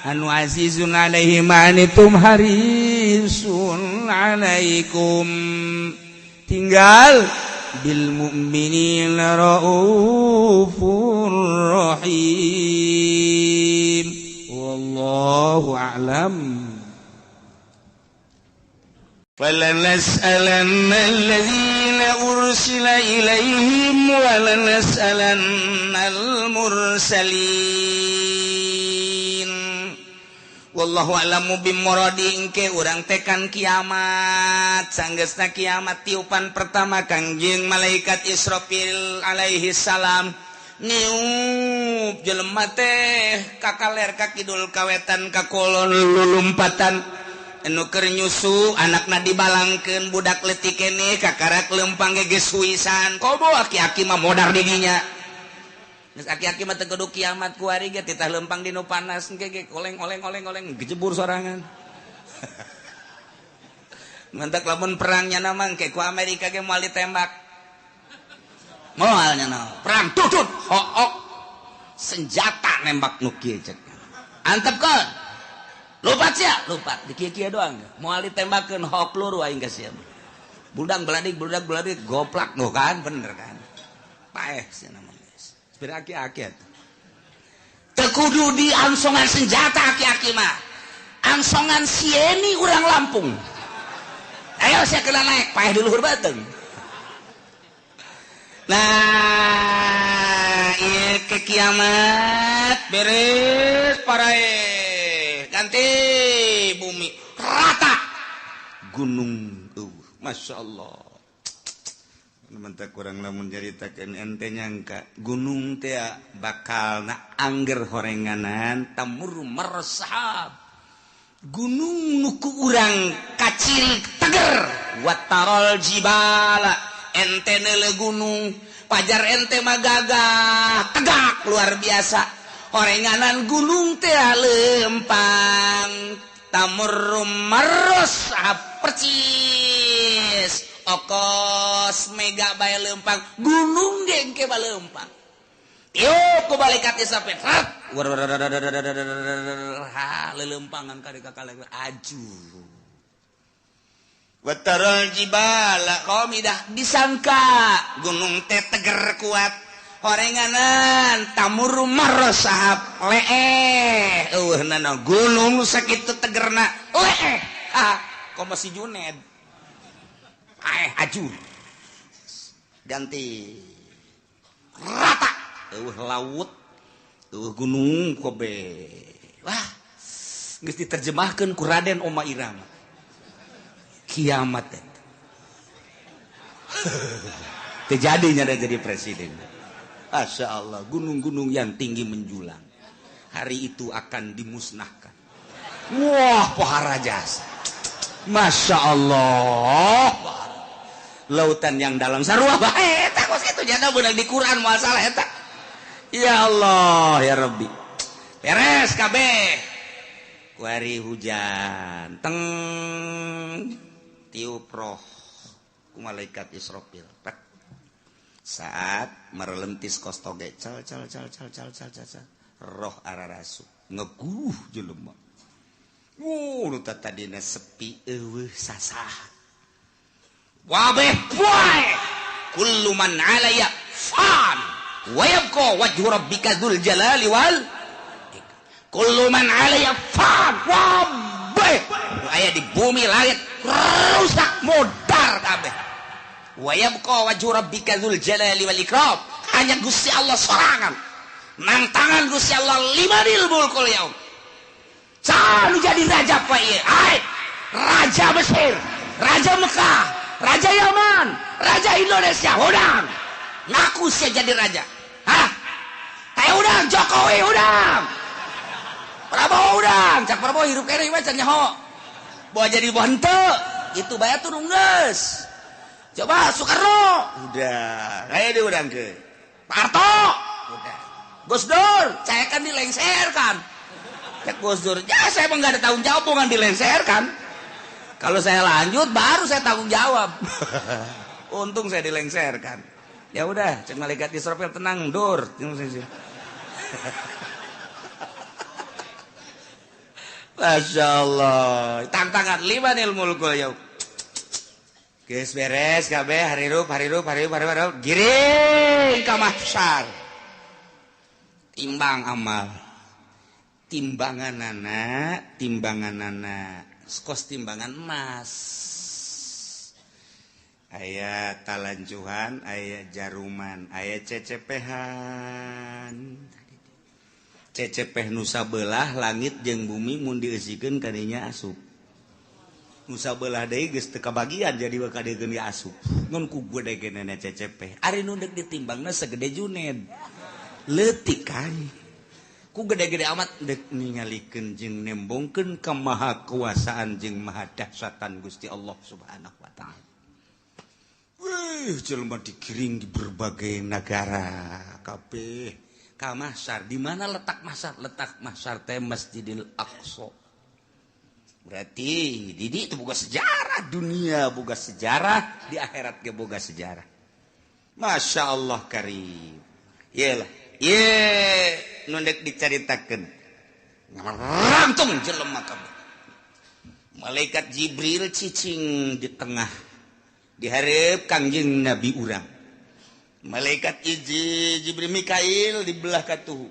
Anu azizun alaihi ma anitum harisun alaikum, tinggal bil mu'minina raufur rahim. Wallahu a'lam. فلنسألن الذين أرسل إليهم ولنسألن المرسلين. Wallahu a'lamu bimuradi. Engke urang tekan kiamat, sanggeusna kiamat tiupan pertama Kangjeng malaikat Israfil alaihi salam niup, jelema teh kakaler ka kidul, kawetan ka kulon, lulumpatan. Anu keur nyusu anakna dibalangkeun, budak leutik keneh kakarak lempang ge geus huisan. Komo aki-aki mah modar didinya. Geus aki-aki mah teu kudu kiamat kuari ge titah lempang di nu panas engke ge oleng oleng oleng oleng gejebur sorangan. Mantak lamun perangnya nama engke ku Amerika ge moal ditembak. Moal nya perang tutut hook senjata nembak nu kieu cek. Antepkeun. Lupat sia, lupat di kieu-kieu doang. Moal ditembakeun hok peluru aing ka sia. Budak beladik, budak beladik goplak nu kan bener kan. Paeh sia nama geus. Sepira aki-aki atuh. Teu kudu diangsongan senjata aki-aki mah. Angsongan sieni urang Lampung. Ayo sia kena naik, paeh di luhur beuteung. Nah, ieu ke kiamat beres parae. Ganti bumi rata gunung, Masya Allah. Mentak kurang lamun nyaritakeun ente nyangka gunung teh bakal na angger horenganan tamur mersahab. Gunung nu ku urang kaciri teger, watarol jibala ente neule gunung pajar ente mah gagah tegak luar biasa. Horenganan gunung teh lempang tamur marros percis okos mega bae lempang gunung ge engke bae lempang. Tiup ku malaikat Israfil. Ha lelempangan ka kakale aju. Watarul jibala qamidah disangka gunung teh teger kuat. Horenganan tamur marosahab leeh eueuhnana gunung sakitu tegerna leeh. Ah komo si Juned. Aeh aju. Ganti rata eueuh laut eueuh gunung kobe. Wah geus diterjemahkeun ku Raden Oma Irama. Kiamat eta. Terjadinya ada jadi presiden. Masya Allah, gunung-gunung yang tinggi menjulang hari itu akan dimusnahkan. Wah, pohara jasa. Masya Allah. Lautan yang dalam sarua bae eta kos kitu jana beunang di Quran moal salah eta. Ya Allah, ya Rabbi. Beres kabeh. Kuari hujan teng tiup roh ku malaikat Israfil. Saat merelentis kostoge cal cal cal cal cal cal cal roh ararasu ngeguh jelema. Nu tadina sepi eueuh sasah. Wabeh poe kullu man alaya fan. Wa yabqa wajhu rabbika dzul jalali wal kullu man 'alaiha fan. Kabeh aya di bumi langit rusak modar kabeh. Wa yabqa wajhu rabbika dzul jalali wal ikram. Hanya Gusti Allah sorangan. Nang tangan Gusti Allah limanil mulkul yaum. Sanu jadi raja pak ieu. Ai, raja Mesir, raja Mekah, raja Yaman, raja Indonesia, udang. Ngaku sia jadi raja. Hah? Teh udang Jokowi udang. Prabowo udang, cak Prabowo hirup kene mah can nyaho. Bawa jadi bawa henteu, itu bae turun geus. Coba Soekarno, udah, kayak dia udang ke. Pak Harto, udah. Gus Dur, saya kan dilengserkan. Cak Gus Dur, ya saya emang gak ada tanggung jawab, bukan dilengserkan. Kalau saya lanjut, baru saya tanggung jawab. Untung saya dilengserkan. Ya udah, cek malaikat Israfil tenang, Dur. Masya Allah, tantangan limanil mulkul yaum. Geus beres kabeh harirup harirup harirup harirup giring ka mahsyar. Timbang amal. Timbanganana, timbanganana kos timbangan emas. Aya talanjuhan, aya jaruman, aya cecepehan. Cecepeh nusa belah langit jeung bumi mun dieusikeun kadinya asup. Nusa belah deui geus teu kabagian jadi bakal dieun asup. Ngan ku gede-gedena cecepeh. Ari nu deuk ditimbangna segede Juned. Leutik kan. Ku gede-gede amat deuk ningalikeun jeung nembongkeun kemahakuasaan jeung maha dahsyatan Gusti Allah Subhanahu wa taala. Wih, jelema digiring di berbagai negara kabeh. Ka mahsyar, di mana letak mahsyar? Letak mahsyar teh Masjidil Aqsa. Berarti di itu boga sejarah dunia, boga sejarah di akhirat ge boga sejarah. Masya Allah karim. Iyalah, ye nu deuk dicaritakeun. Ngarangtung jelema kabeh. Malaikat Jibril cicing di tengah di hareup Kangjeng Nabi urang. Malaikat Jibril Mikail di belah katuhu.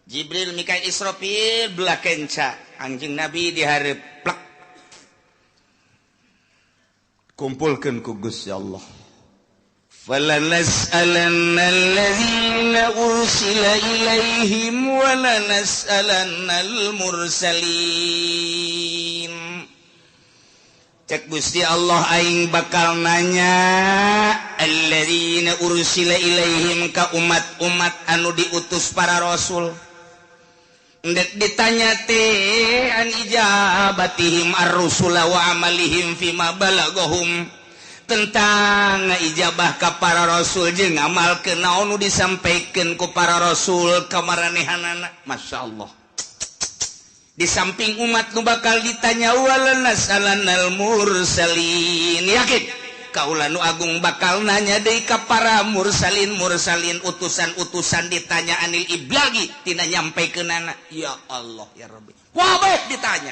Jibril Mikail Israfil belah kenca. Anjing Nabi dihareup plek. Kumpulkeun ku Gusti Allah. Falanas'alanna allazina ursila ilaihim wa lanas'alannal mursalin. Cek Gusti Allah aing bakal nanya alladzina ursila ilaihim ka umat-umat anu diutus para rasul. Ndek ditanya teh an ijabatihim ar-rusula wa amalihim fima balagahum, tentang ijabah ka para rasul jeung ngamalkeun naon nu disampaikeun ku para rasul ka maranehanana. Masyaallah. Di samping umat nu bakal ditanya walanasalanal mursalin, yakin kaula nu agung bakal nanya deui ka para mursalin mursalin utusan-utusan ditanya anil iblagi tina nyampaikeunana. Ya Allah ya Rabbi, wabeh ditanya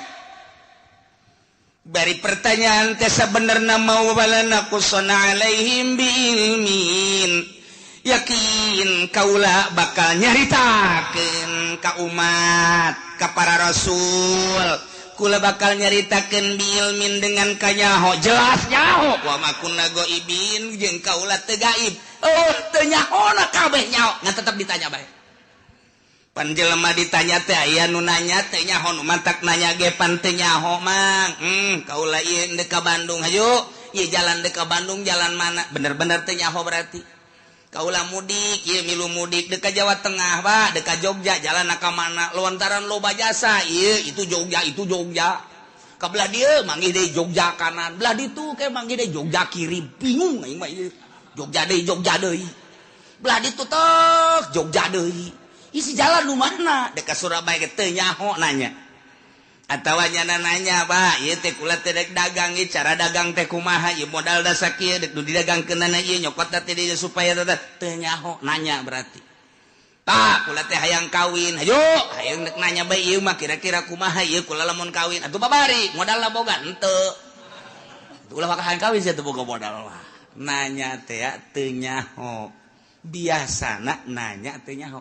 bari pertanyaan teh sabenerna mau walana qusana alaihim biilmin, yakin kaula bakal nyaritakeun ka umat ka para rasul, kula bakal nyaritakeun biilmin dengan kanyaho jelas nyaho wa ma kunna ghaibin jeung kaula teu gaib, oh teu nyahona kabeh nyaho ngan tetep ditanya bae. Pan jelema ditanya teh aya nu nanya teu nyaho nu mantak nanya ge pan teu nyaho mang. Kaula ieu deuk ka Bandung hayu, ieu jalan deuk ka Bandung jalan mana, bener-bener teu nyaho berarti. Kaula mudik, ieu milu mudik deuk ka Jawa Tengah Pak, deuk ka Jogja jalan ka mana, lontaran loba jasa, ieu itu Jogja, itu Jogja. Ka belah dieu manggih deui Jogja kanan, belah ditu ke manggih deui Jogja kiri, bingung aing mah ieu. Jogja deui, Jogja deui. Belah ditu tek Jogja deui. Isi jalan nu mana? Deuk ka Surabaya ge teu nyaho nanya. Atawa nyana nanya, Pak, ieu teh kula teh dek dagang, ieu cara dagang teh kumaha, ieu modal da sakieu dek nu didagangkeunana ieu nyokot teh dieu supaya teh nyaho nanya berarti. Pak, kula teh hayang kawin, hayu, hayang dek nanya bae ieu mah kira-kira kumaha ieu kula lamun kawin. Atuh babari, modalna boga henteu. Ulah bakal hayang kawin sia teu boga modal mah. Nanya teh teu nyaho. Biasana nanya teh nyaho.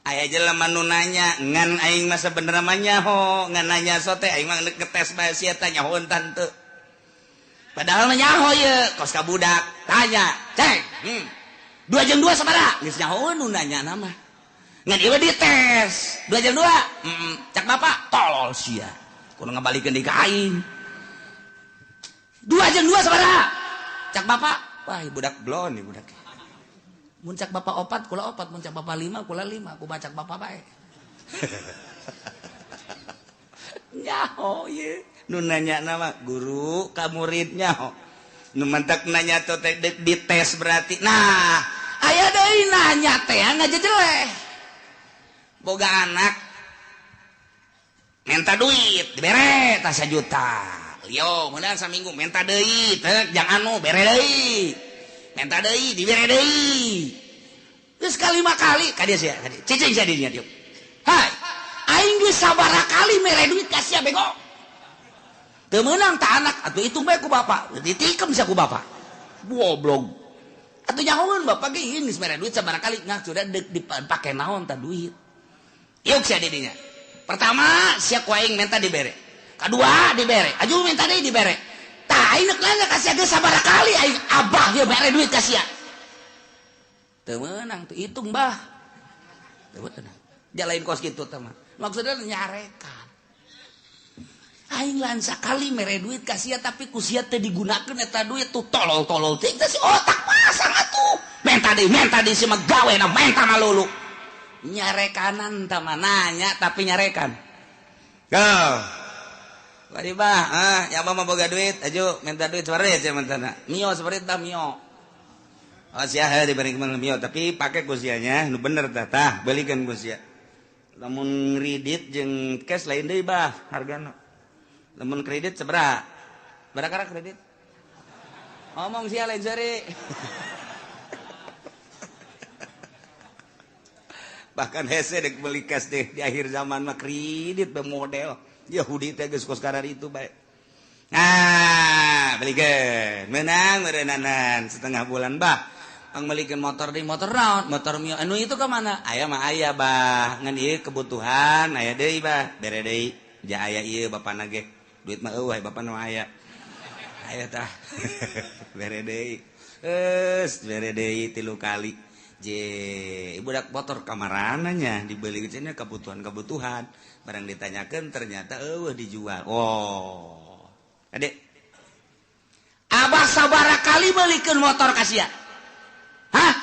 Aya jelema nu nanya ngan aing mah sabenerna mah nyaho, ngan nanya so teh aing mah ngetes bae sia teh nyahoeun tante. Padahal mah nyaho ye, kos ka budak tanya, "Ceng, 2 jeung 2 sabaraha?" Geus nyahoeun nu nanya mah. Ngan ieu dites, 2 jeung 2. Cak bapak, tolol sia. Kudu ngabalikeun deui ka aing. 2 jeung 2 sabaraha? Cak bapak, wah budak blon nih budak. Mun cak bapak 4, kula 4, mun cak bapak 5, kula 5, ku bacak bapak bae. Nyaho ye, nu nanya nama guru ka murid nyaho. Nu mantak nanya teh dites berarti. Nah, aya deui nanya teh ngajejeleh. Boga anak minta duit dibere tah 1 juta. Lio, meunang saminggu minta deui, teh jang anu bere deui. Minta deui dibere deui. Geus kalima kali ka dieu sia, ka dieu. Cicing sia dinya dieu. Hai, aing geus sabaraha kali mere duit ka sia bego. Teu meunang ta anak atuh hitung bae ku bapak. Ditikem sia ku bapak. Goblok. Atuh nyahoeun bapak ge geus mere duit sabaraha kali, nah sudah dipake naon ta duit. Yuk sia didinya. Pertama sia ku aing minta dibere. Kedua dibere, aju minta deui dibere. Tah aing neuk nanya ka sia geus sabaraha kali aing abah ieu mere duit ka sia. Teu meunang tuh hitung bah. Teu meunang. Jalain kos kitu teh mah. Maksudna nyarekan. Aing lain sakali mere duit ka sia tapi ku sia teh digunakeun eta duit tuh tolol-tolol teh si otak pasang atuh. Menta deui si mah gawena menta malulu. Nyarekanan tah mah nanya tapi nyarekan. Go. Bari bah, ya mah boga duit, aju minta duit separit sia mentana. Mio separit tah mio. Oh sia heuh diberi mio tapi pake ku sianya nu bener tah tah belikeun ku sia. Lamun kredit jeung cash lain deui bah hargana. Lamun kredit sabaraha? Barakara kredit? Ngomong sia lain seri. Bahkan hese dek beli cash deh di akhir zaman mah kredit be model. Yahudi teh geus kos karar itu bae. Nah, belikeun. Menang meureunnanan setengah bulan bah. Pang belikeun motor deui motor naon? Motor mio anu itu ka mana? Aya mah aya bah. Ngan ieu kebutuhan aya deui bah. Bere deui. Ja aya ieu bapana ge. Duit mah eueuh bapana mah aya. Aya tah. Bere deui. Geus bere deui 3 kali. Je, budak motor kamarananya dibeli cenah kebutuhan-kebutuhan. Barang ditanyakan ternyata eueuh dijual. Oh. Adek. Abah sabaraha kali belikeun motor ka sia? Hah?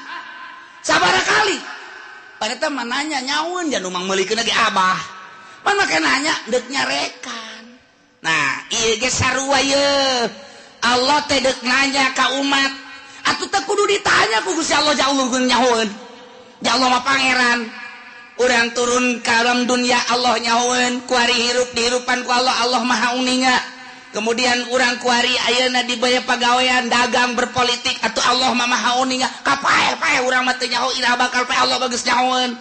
Sabaraha kali? Padahal mah nanya nyaun jan umang meulikeun lagi abah. Pan make nanya deuk nyarekan. Nah, ieu ge sarua ye. Allah teh deuk nanya ka umat. Atuh teh kudu ditanya ku Gusti Allah jauh nyahoeun. Ya Allah mah pangeran. Urang turun ka alam dunia Allah nyahoeun, kuari hirup dihirupan ku Allah, Allah maha uninga. Kemudian urang kuari ayeuna dibaya pagawean dagang berpolitik atuh Allah mah maha uninga. Kapae-pae urang mah teu nyaho iraha bakal pae Allah bagus nyahoeun.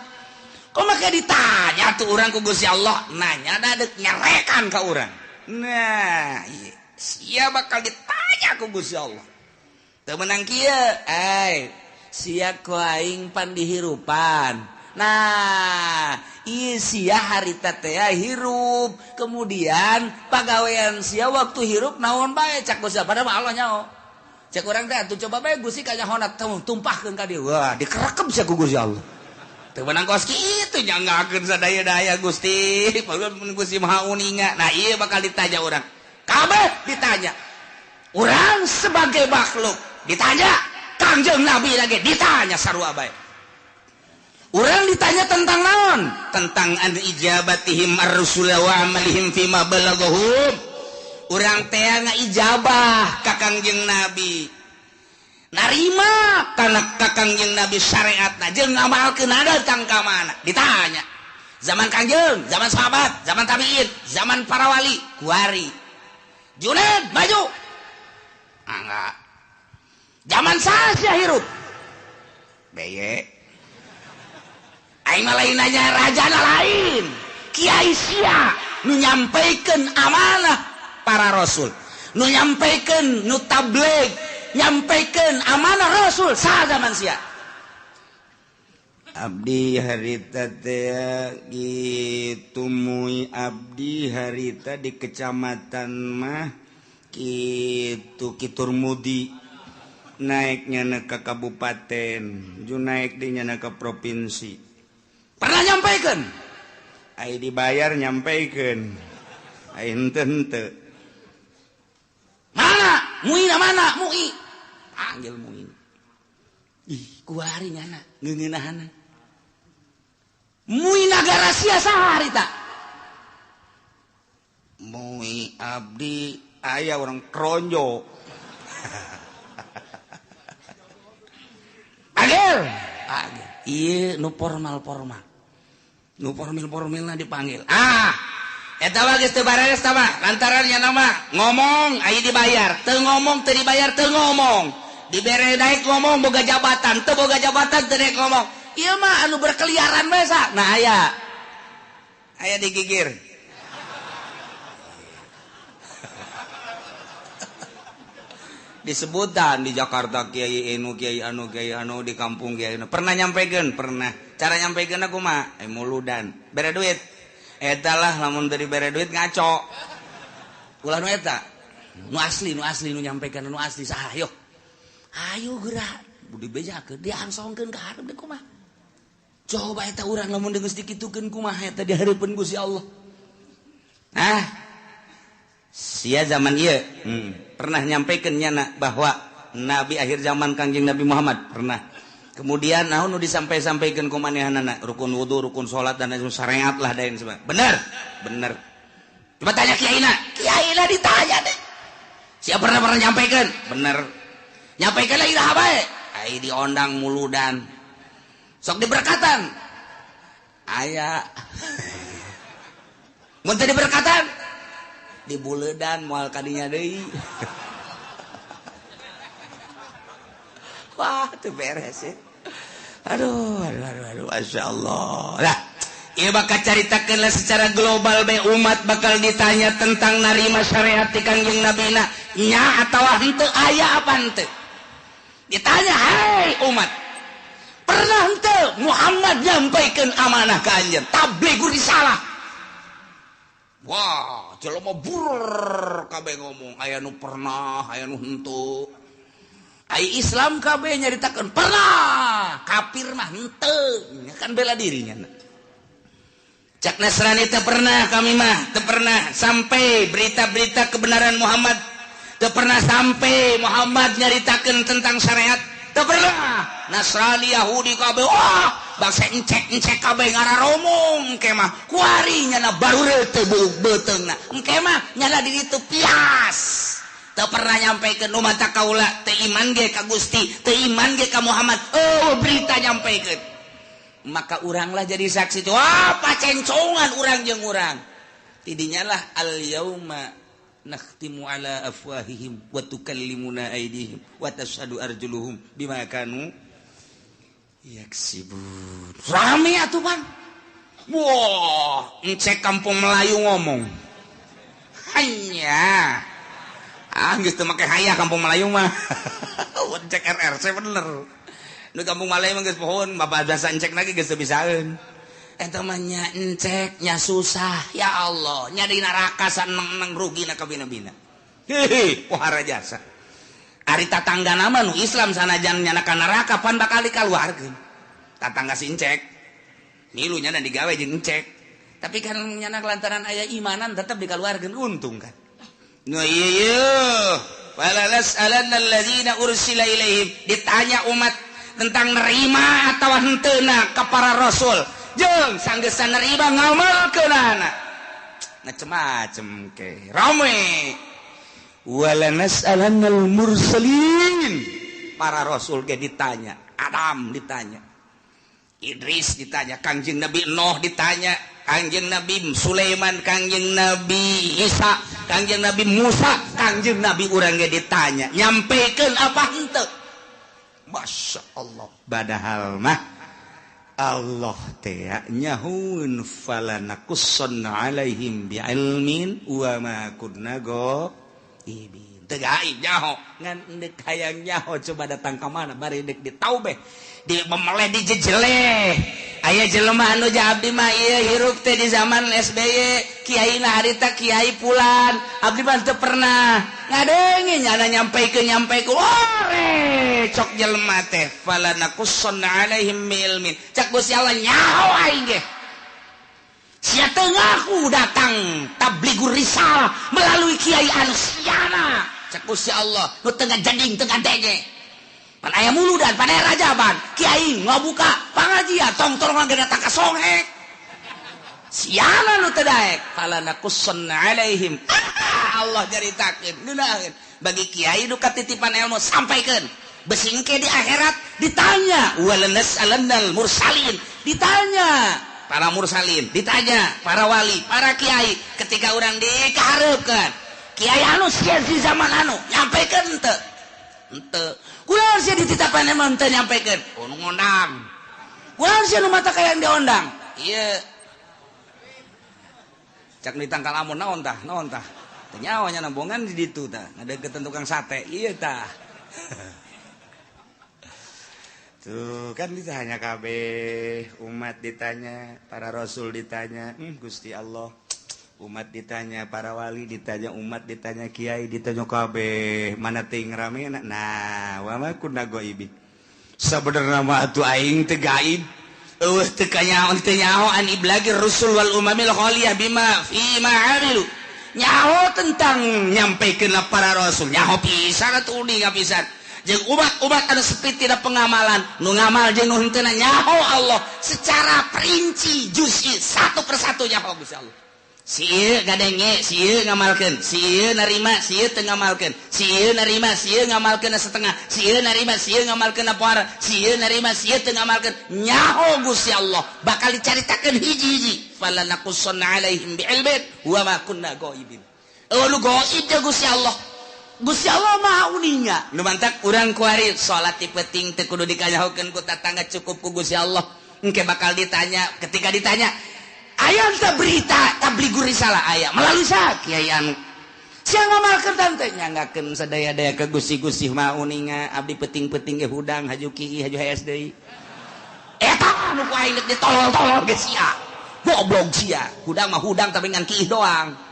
Kok make ditanya tuh urang ku Gusti Allah, nanya da deuk nyarekan ka urang. Nah, ieu sia bakal ditanya ku Gusti Allah. Teu meunang kieu, ai sia ku aing pan dihirupan. Nah, ieu sia harita teh hirup, kemudian pagawean sia waktu hirup naon bae cak Gusti padahal mah Allah nyaho. Cek urang teh atuh coba bae Gusti kanyahona tumpahkeun ka dieu. Wah, dikerekep sia ku Gusti Allah. Teu meunang kos kitu nyanggakeun sadaya-daya Gusti, padahal Gusti Maha Uninga. Nah, ieu bakal ditanya urang. Kabeh ditanya. Urang sebagai makhluk ditanya, Kangjeng Nabi lagi ditanya sarua bae. Urang ditanya tentang naon? Tentang an ijabatihim ar-rusul wa amalihim fima balaghum. Urang teh ngaijabah ka Kangjeng Nabi. Narima kana ka Kangjeng Nabi syariatna jeung ngamalkeun datang ka mana? Ditanya. Zaman Kangjeng, zaman sahabat, zaman tabiin, zaman para wali, kuari. Junaid maju. Enggak. Zaman saha hirup? Beye. Aing mah lain nanya rajana lain. Kiai sia nu nyampaikan amanah para rasul, nu nyampaikan nu tabligh, nyampaikan amanah rasul saha zaman sia.
Abdi harita teh gitu mui abdi harita di kecamatan mah kitu Kiturmudi naiknya ke kabupaten ju naik di nyana ke provinsi pernah nyampaikan ai dibayar nyampaikan ai henteu henteu
mana muina mana mui panggil muin ih kuari nyana ngeungeunahana mui nagara sia saha harita
mui abdi aya orang kronjo
panggil panggil ieu nu formal-formal nu formil-formilna dipanggil ah eta mah geus teu bareres tah mah lantaran nya mah ngomong aya dibayar teu ngomong teu dibayar teu ngomong dibere naik ngomong boga jabatan teu boga jabatan teu naik ngomong ieu mah anu berkeliaran we sa nah aya
aya digigir disebutan di Jakarta kiai anu kiai anu kiai anu di kampung kiai anu pernah nyampekeun pernah cara nyampekeun aku mah muludan bere duit eta lah lamun teu dibere duit ngaco
ulah nu eta nu asli nu nyampekeun nu asli saha ayo ayo geura budi bejakeun diangsongkeun ka hareup deui kumaha coba eta urang lamun geus dikitukeun kumaha eta di hareupeun Gusti Allah
ah sia zaman ieu pernah nyampaikan nyana bahwa nabi akhir zaman Kangjeng Nabi Muhammad pernah kemudian naon nu disampai-sampaikeun ku manehanana rukun wudu rukun salat dan lain syariat lah dain sebagainya bener bener
coba tanya kiaina kiaina ditanya deh sia pernah pernah nyampaikan
bener
nyampaikan lah iraha bae
ai diondang muludan
sok diberkatan
aya
mun teu diberkatan
di buledan moal kadinya deui wah teu beres ya aduh aduh aduh, aduh masyaallah
lah ieu bakal caritakeun lah secara global bae umat bakal ditanya tentang narima syariat ti Kangjeng Nabina nya atawa henteu aya apa henteu ditanya hai umat pernah henteu Muhammad nyampaikeun amanah ka anjeun tabligh risalah
wah jelema bur kabeh ngomong aya nu pernah aya nu henteu
ai Islam kabeh nyaritakeun pernah kafir mah henteu kan bela dirinya cak Nasrani teu pernah kami mah teu pernah sampai berita-berita kebenaran Muhammad teu pernah sampai Muhammad nyaritakeun tentang syariat teu pernah Nasrani Yahudi kabeh wah bangsa encek-encek kabeh ngararomong engke mah kuari nyana baru teu beuteungna engke mah nyana di ditu pias teu pernah nyampaikeun nu mata kaula teu iman ge ka Gusti teu iman ge ka Muhammad oh berita nyampaikeun maka uranglah jadi saksi teh wah pacencongan urang jeung urang tidinya lah al yauma nakhtimu ala afwahihim wa tukallimuna aydihim wa tashhadu arjuluhum bima kanu yaksibun. Rame atuh pan. Wah, encek kampung Melayu ngomong. Hanya. Ah, geus teu make hayah kampung Melayu mah. Encek RRC bener. Nu kampung Melayu mah geus pohon, bapak jasa encek lagi geus teu bisaeun. Eta mah nya encek nya susah, ya Allah, nya di neraka saneng-neng rugina kabina-bina. Hehe, pohara jasa. Ari tatangga nama nu Islam sanajan nyana ka neraka pan bakal dikaluarkeun. Tatangga si encek. Milu nyana digawe jeung encek. Tapi kan nyana lantaran aya imanan tetep dikaluarkeun untung kan. Nu ieu ieu wala nas'alanna alladzina ursila ilaihim ditanya umat tentang nerima atawa henteuna ka para rasul. Jeung sanggeusna nerima ngamalkeunana. Macem-macem ke. Rame.
Wala nas'alannal mursalin para rasul ge ditanya, Adam ditanya, Idris ditanya, Kangjeng Nabi Nuh ditanya, Kangjeng Nabi Sulaiman, Kangjeng Nabi Isa, Kangjeng Nabi Musa, Kangjeng Nabi urang ge ditanya, nyampekeun apa henteu? Masya Allah, padahal mah Allah teh nyahueun falanakussanna alaihim bi'ilmin wa ma kunna ghaibin.
Teu gaib nyaho ngan deuk hayang nyaho coba datang ka mana bari deuk ditaubeh di memeleh di jejeleh. Aya jelema anu abdi mah ieu hirup teh di zaman SBY kiai na harita kiai pulan abdi mah teu pernah ngadenge nyana nyampaikeun nyampaikeun ore cok jelema teh fala naqussanna alaihim ilmin cak Gusti Allah nyaho aing ge sia teu ngaku datang tabligur risalah melalui kiai anu siana cak Gusti Allah nu teu ngajading teu ngadenge pan aya muludan pan aya rajaban kiai ngabuka pangajian tong-tong ge datang ka songhek siana nu teu daek fala naqussanna alaihim. Allah caritakeun ngeunaheun bagi kiai nu katitipan ilmu sampaikeun besingke di akhirat ditanya walanas'alannal mursalin ditanya para mursalin ditanya para wali para kiai ketika orang dikahareupeun kiai anu sia di zaman anu nyampaikan henteu henteu kunaon sia dititapan emang teu nyampaikan oh nu ngondang kunaon sia nu mata kayang diondang ieu cak ditangkal amun naon tah teu nyaho nya nambongan di ditu tah ngadeukeutan tukang sate ieu tah. Tuh kan ditanya kabeh, umat ditanya, para rasul ditanya, Gusti Allah, umat ditanya, para wali ditanya, umat ditanya, kiai ditanya kabeh, mana ting rame nah, wa ma kunna ghaibin. Sabenerna mah atuh aing teu gaib. Eueuh teu kanyaho teu nyaho an iblagir rusul wal umamil khaliyah bima fi ma amilu. Nyaho tentang nyampaikeun para rasul, nyaho pisan atuh uninga pisan. Jeung umat-umat anu sepi tidak pengamalan nu ngamal jeung nu henteu nyaho Allah secara perinci juz'i satu persatu nyaho Gusti Allah. Si ieu ngadenge, si ieu ngamalkeun, si ieu narima, si ieu teu ngamalkeun, si ieu narima, si ieu ngamalkeun setengah, si ieu narima, si ieu ngamalkeun poara, si ieu narima, si ieu teu ngamalkeun. Nyaho Gusti Allah bakal dicaritakeun hiji-hiji. Fala naqussanna alaihim bi'ilmin wa ma kunna ghaibin. Eueuh nu gaib jeung Gusti Allah. Gusti Allah maha uninga. Nu mantak urang kuari salat ti peuting teu kudu dikanyahokeun ku tatangga cukup ku Gusti Allah. Engke bakal ditanya, ketika ditanya, aya teu berita tabligur risalah aya melalui saha kiai anu. Sia ngamalkeun tante nyanggakeun sadaya-daya ke Gusti-Gusti maha uninga, abdi peuting-peuting ge hudang haju kieu haju hees deui. Eta anu ku aing deuk ditolol-tolol ge sia. Goblok sia, hudang mah hudang tapi ngan kieu doang.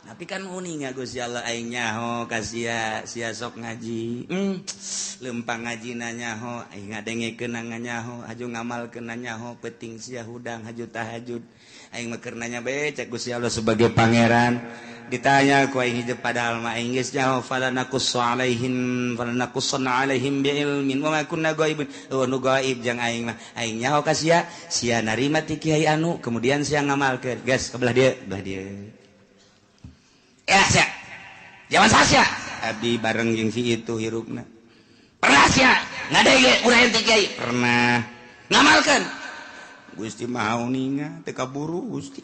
Tapi kan uninga Gusti Allah aing nyaho ka sia, sia sok ngaji. Lempang ngajina nyaho, aing ngadengekeun nyaho, haju ngamalkeun nyaho, peuting sia hudang haju tahajud. Aing mah keur nanya bae cek Gusti Allah sebagai pangeran. Ditanya ku aing hijab padahal mah aing geus nyaho fala naqussu alaihim fala naqussanna alaihim bi ilmin wa ma kunna ghaibin. Oh nu gaib jang aing mah. Aing nyaho ka sia, sia narima ti kiai anu, kemudian sia ngamalkeun. Geus ka belah dieu, belah dieu. Ya sia. Zaman sia. Abdi bareng jeung si itu hirupna. Pernah sia ngadenge urang teh kiai? Pernah. Ngamalkeun. Gusti maha uninga teu kaburu Gusti.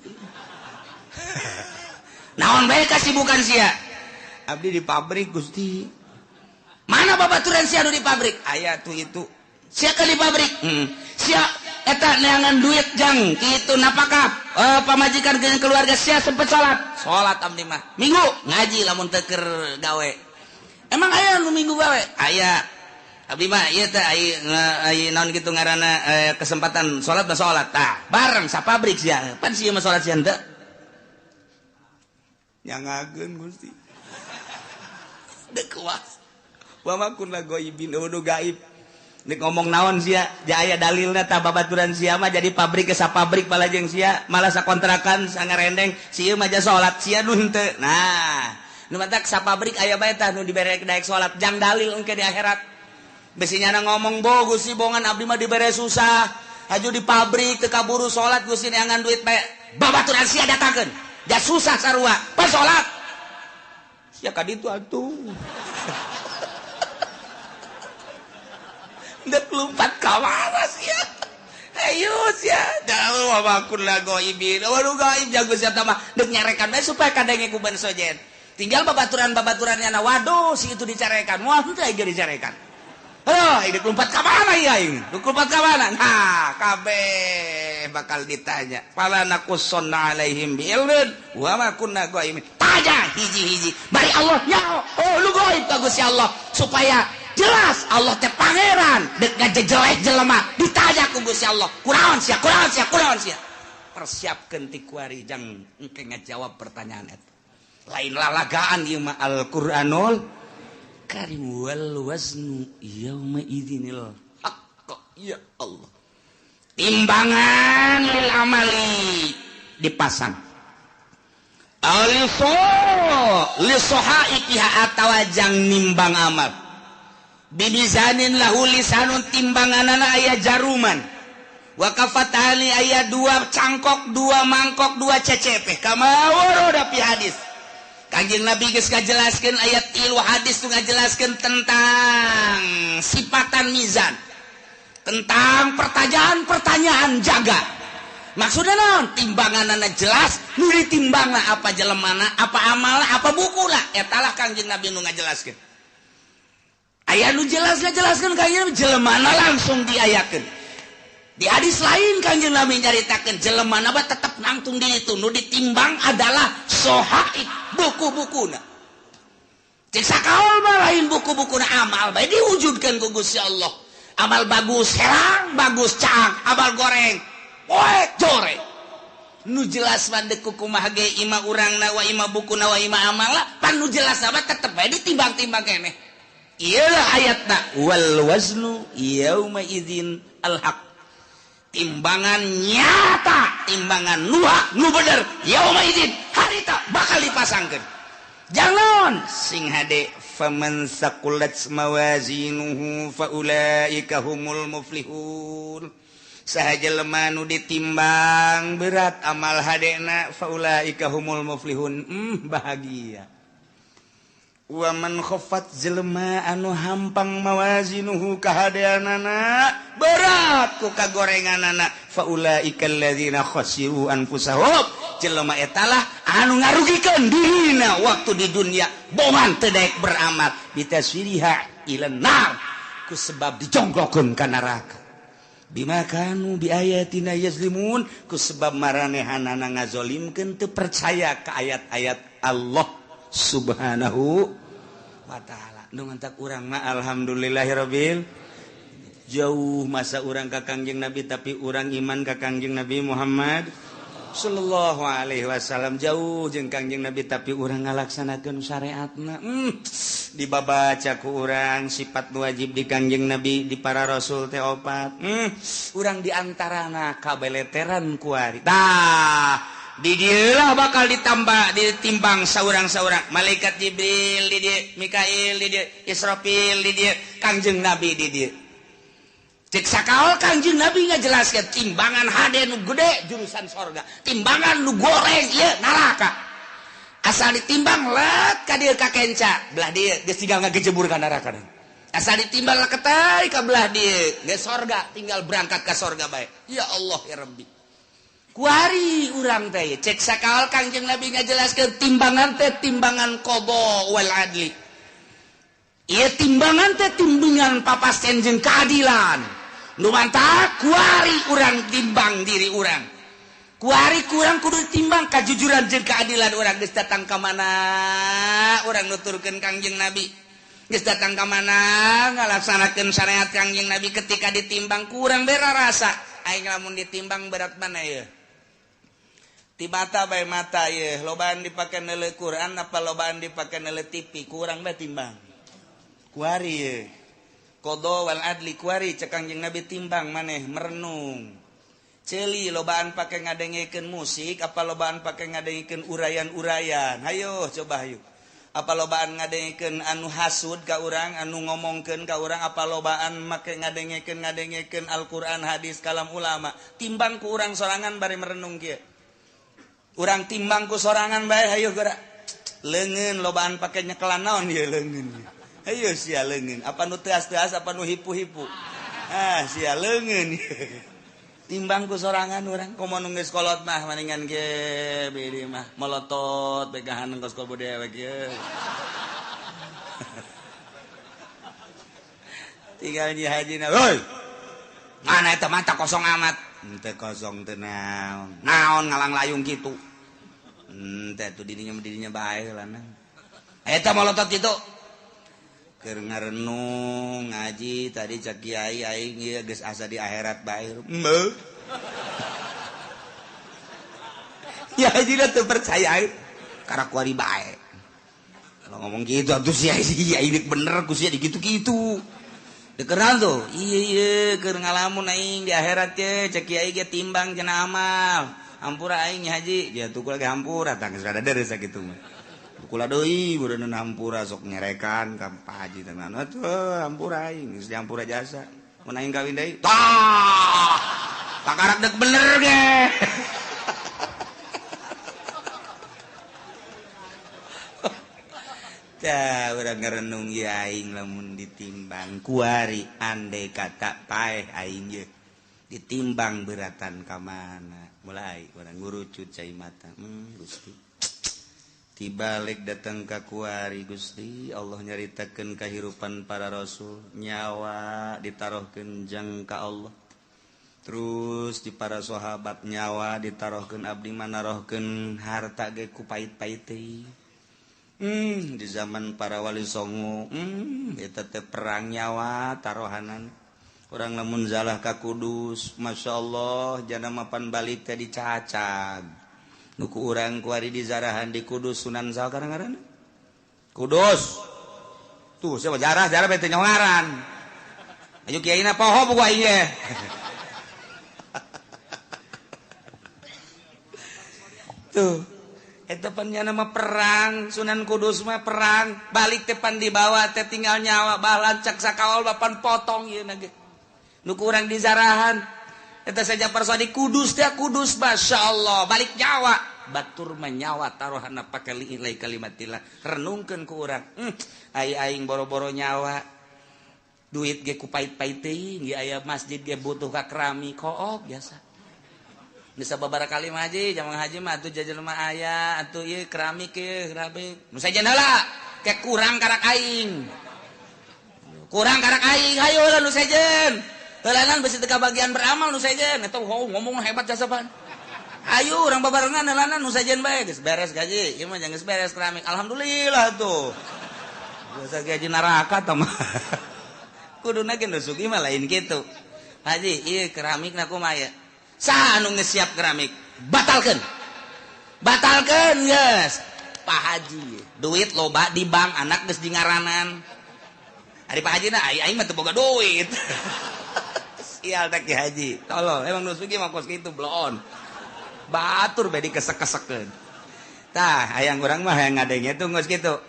Naon bae kasibukan sia? Abdi di pabrik Gusti. Mana babaturan sia nu di pabrik? Aya tuh itu. Sia ke di pabrik? Sia eta neangan duit jang kitu napakah pamajikan jeung keluarga sia sempet salat. Salat abdi mah. Minggu ngaji lamun teu keur gawe. Emang aya nu minggu gawe? Aya. Abdi mah ieu teh ai naon kitu ngaranna kesempatan salat mah salat. Tah, bareng sapabrik sia. Pan sia mah salat sia henteu. Nyangageun Gusti. Deuk kuas. Wa ma kunna ghaibin nu gaib. Nek ngomong naon sia, aya dalilna tah babaturan sia mah jadi pabrik ke sapabrik balajeng sia, malah sakontrakan sangarendeng, si ieu mah ja salat sia nu henteu. Nah, nu matak sapabrik aya bae tah nu dibere daek salat jang dalil engke di akhirat. Besi nyana ngomong bo Gusti bongan abdi mah dibere susah, haju di pabrik teu kaburu salat Gusti neangan duit bae. Babaturan sia datangkeun. Ja susah sarua, pas salat. Sia ka ditu atuh. Dek lompat ka mana sia? Ayo sia, dah wa kunna ghaibin. Wa nu gaib jago sia mah deuk nyarekan bae supaya kadenge ku ban sojen. Tinggal babaturan-babaturannya na waduh si itu dicarekan. Wah henteu aing dicarekan. Aduh, aing deuk lompat ka mana ieu aing? Deuk lompat ka mana? Nah, kabeh kabeh bakal ditanya. Fala naqussanna alaihim bi'ilmin wa ma kunna ghaibin. Tanya hiji-hiji. Bari Allah nyaho. Oh lu gaib ka Gusti Allah supaya jelas Allah teh pangeran dek ngajejelek jelema ditanya ku Gusti Allah. Kunaon sia? Kunaon sia? Kunaon sia? Persiapkeun ti kuari jang engke ngajawab pertanyaan eta. Lain lalagaan ieu mah Al-Qur'anul Karim wal waznu yauma idzinil haqq. Ya Allah. Timbangan lil amali dipasang. Aliso lisohaikiha atawa jang nimbang amal. Bibizanin lahu lisanun timbanganana aya jaruman. Wa kafatani aya dua cangkok, dua mangkok, dua cecepe. Kama warada fi hadis. Kanjeng Nabi geus ngajelaskeun ayat 3 hadis tu ngajelaskeun tentang sifatan mizan, tentang pertanyaan-pertanyaan jaga. Maksudna naon? Timbanganana jelas, nu ditimbangna apa jelemana, apa amalna, apa bukuna. Eta lah Kanjeng Nabi nu ngajelaskeun. Aya nu jelas ngajelaskeun Kanjeng Nabi jelemana langsung diayakeun. Di hadis lain Kanjeng Nabi nyaritakeun jelemana mah tetep nangtung di itu, nu ditimbang adalah sohaib buku-bukuna. Cek sakaol mah lain buku-bukuna amal bae diwujudkeun ku Gusti Allah. Amal bagus herang, bagus caang, amal goreng poek joreng. Nu jelas mah deuk kumaha ge ima urangna wa ima bukuna wa ima amalna, pan nu jelas mah tetep bae ditimbang-timbang keneh. Ieu lah ayatna wal waznu yauma idzin al haq. Timbangan nyata, timbangan nu hak, nu bener, yauma idzin harita bakal dipasangkeun. Jangan sing hade faman saqulat mawazinuhu faulaika humul muflihun. Saha jelema nu ditimbang berat amal hadena faulaika humul muflihun. Bahagia. Wa man khaffat jelema anu hampang mawazinuhu kahadeanana berat ku kagorenganana faulaika alladzina khasiru anfusahum. Jelema eta lah anu ngarugikeun dirina waktu di dunia boman teu daek beramal bitaswiriha ilan nar ku sebab dijongklokeun ka neraka. Bima kanu biayatina yazlimun ku sebab maranehanana ngazolimkeun teu percaya ka ayat-ayat Allah Subhanahu wa ta'ala. Nu mantak urang mah alhamdulillahirabbil jauh masa urang ka Kangjeng Nabi tapi urang iman ka Kangjeng Nabi Muhammad sallallahu alaihi wasallam jauh jeung Kangjeng Nabi tapi urang ngalaksanakeun syariatna. Dibabaca ku urang sifat wajib di Kangjeng Nabi di para rasul teh opat. Urang di antarana kabeleteran kuari. Tah di dieulah bakal ditambah ditimbang saurang-saurang malaikat Jibril di dieu, Mikail di dieu, Israfil di dieu, Kangjeng Nabi di dieu. Cek sakaol Kangjeng Nabi ngajelaskeun timbangan hade nu gede jurusan sorga, timbangan nu goreng ieu neraka. Asal ditimbang let ka dieu ka kenca, belah dieu geus tinggal ngagejebur ka neraka. Asal ditimbang leketai ka belah dieu geus sorga, tinggal berangkat ka sorga bae. Ya Allah ya Rabbi. Kuari urang teh cek sakaol Kangjeng Nabi ngajelaskeun timbangan teh timbangan qada wal adli. Ieu timbangan teh timbangan papasten jeung keadilan. Nu mantak kuari urang timbang diri urang. Kuari kurang kudu timbang kajujuran jeung keadilan urang geus datang ka mana urang nuturkeun Kangjeng Nabi. Geus datang ka mana ngalaksanakeun syariat Kangjeng Nabi ketika ditimbang kurang bera rasa. Aing lamun ditimbang berat mana ieu? Ti mata bae mata ieu, lobaan dipake neuleuh Quran apa lobaan dipake neuleuh TV, kurang bae timbang. Kuari ieu. Qada wal adli kuari cek Kangjeng Nabi timbang maneh merenung. Ceuli lobaan pake ngadengekeun musik apa lobaan pake ngadengekeun urayan-urayan. Hayo coba hayu. Apa lobaan ngadengekeun anu hasud ka urang, anu ngomongkeun ka urang, apa lobaan make ngadengekeun Al-Qur'an, hadis, kalam ulama. Timbang ku urang sorangan bari merenung kieu. Urang timbang ku sorangan bae hayu geura. Leungeun lobaan pake nyekelan naon ieu leungeun. Hayu sia leungeun, apa nu teas-teas apa nu hipu-hipu. Ah sia leungeun. Timbang ku sorangan urang komo nu geus kolot mah maningan ge beureum mah molotot begahan kos kobo dewek ieu. Tinggal nyi hajina, "Hoi. Mana eta mata kosong amat." Henteu kosong teu naon. Naon ngalang layung kitu. Henteu atuh dirinya bae lah. Eta molotot kitu. Keur ngarenung ngaji tadi cak kiai aing ieu geus asa di akhirat bae. Heuh. Ya haji teu percaya karena kuari bae. Kalau ngomong gitu atuh sia ini bener ku sia digitu-gitu. Dekeran tuh. Iya iya keur ngalamun aing di akhirat ye cek kiai ge timbang cenah amal. Hampura aing haji, dia tukul ge hampura tah geus rada deres sakitu mah. Kula deui beureun hampura sok nyerekan ka Pak Haji teh atuh hampura aing geus dihampura jasa. Mun aing kawin deui tah takarak dek bener ge. Tah urang ngarenung ieu aing lamun ditimbang kuari andai kata paeh aing ye ditimbang beratan ka mana mulai urang ngurucut cai mata Gusti tibalik datang ka kuari Gusti Allah nyaritakeun kahirupan para rasul nyawa ditarohkeun jang ka Allah terus di para sahabat nyawa ditarohkeun abdi manarohkeun harta ge ku pait-pait teh di zaman para wali songo eta teh perang nyawa tarohanan urang lamun zalah ka Kudus masyaallah jana mapan balik teh dicacag nuku urang kuari di zarahan di Kudus Sunan saha ngaranna Kudus tuh siapa jarah jarah bete nyongaran ayo kiaina poho buku aing ge tuh eta pan nya nama perang Sunan Kudus mah perang balik teh pan dibawa teh tinggal nyawa balancak sakawal bapan potong ieu na ge nuku urang di zarahan eta saja persadi Kudus teh Kudus masyaallah balik nyawa batur menyawa taruhana pake liilai kalimatillah renungkeun ku urang ai aing boro-boro nyawa duit ge ku pait-pait teuing ge aya masjid ge butuh ka keramik kook biasa bisa babara kali mah haji jamang haji mah atuh jajan mah aya atuh ieu keramik ieu keramik nu sajen heula ke kurang karak aing hayu heula nu sejen heulanan besi teu kabagian beramal nu sejen eta ngomong hebat jasa pan ayo urang babarengan heulanan nu sejen bae geus beres gaji ieu mah geus beres keramik alhamdulillah tuh biasa gaji neraka tah mah kuduna ge nu sugih mah lain kitu haji ieu keramikna kumaha ya saha anu geus siap keramik batalkeun batalkeun geus Pak Haji duit loba di bank anak geus di ngaranan ari Pak Haji na aing mah teu boga duit sial teh Ki Haji tolol emang nu sugih mah kos kitu bloon batur bae dikesek-kesekeun tah hayang urang mah hayang ngadenge tuh geus kitu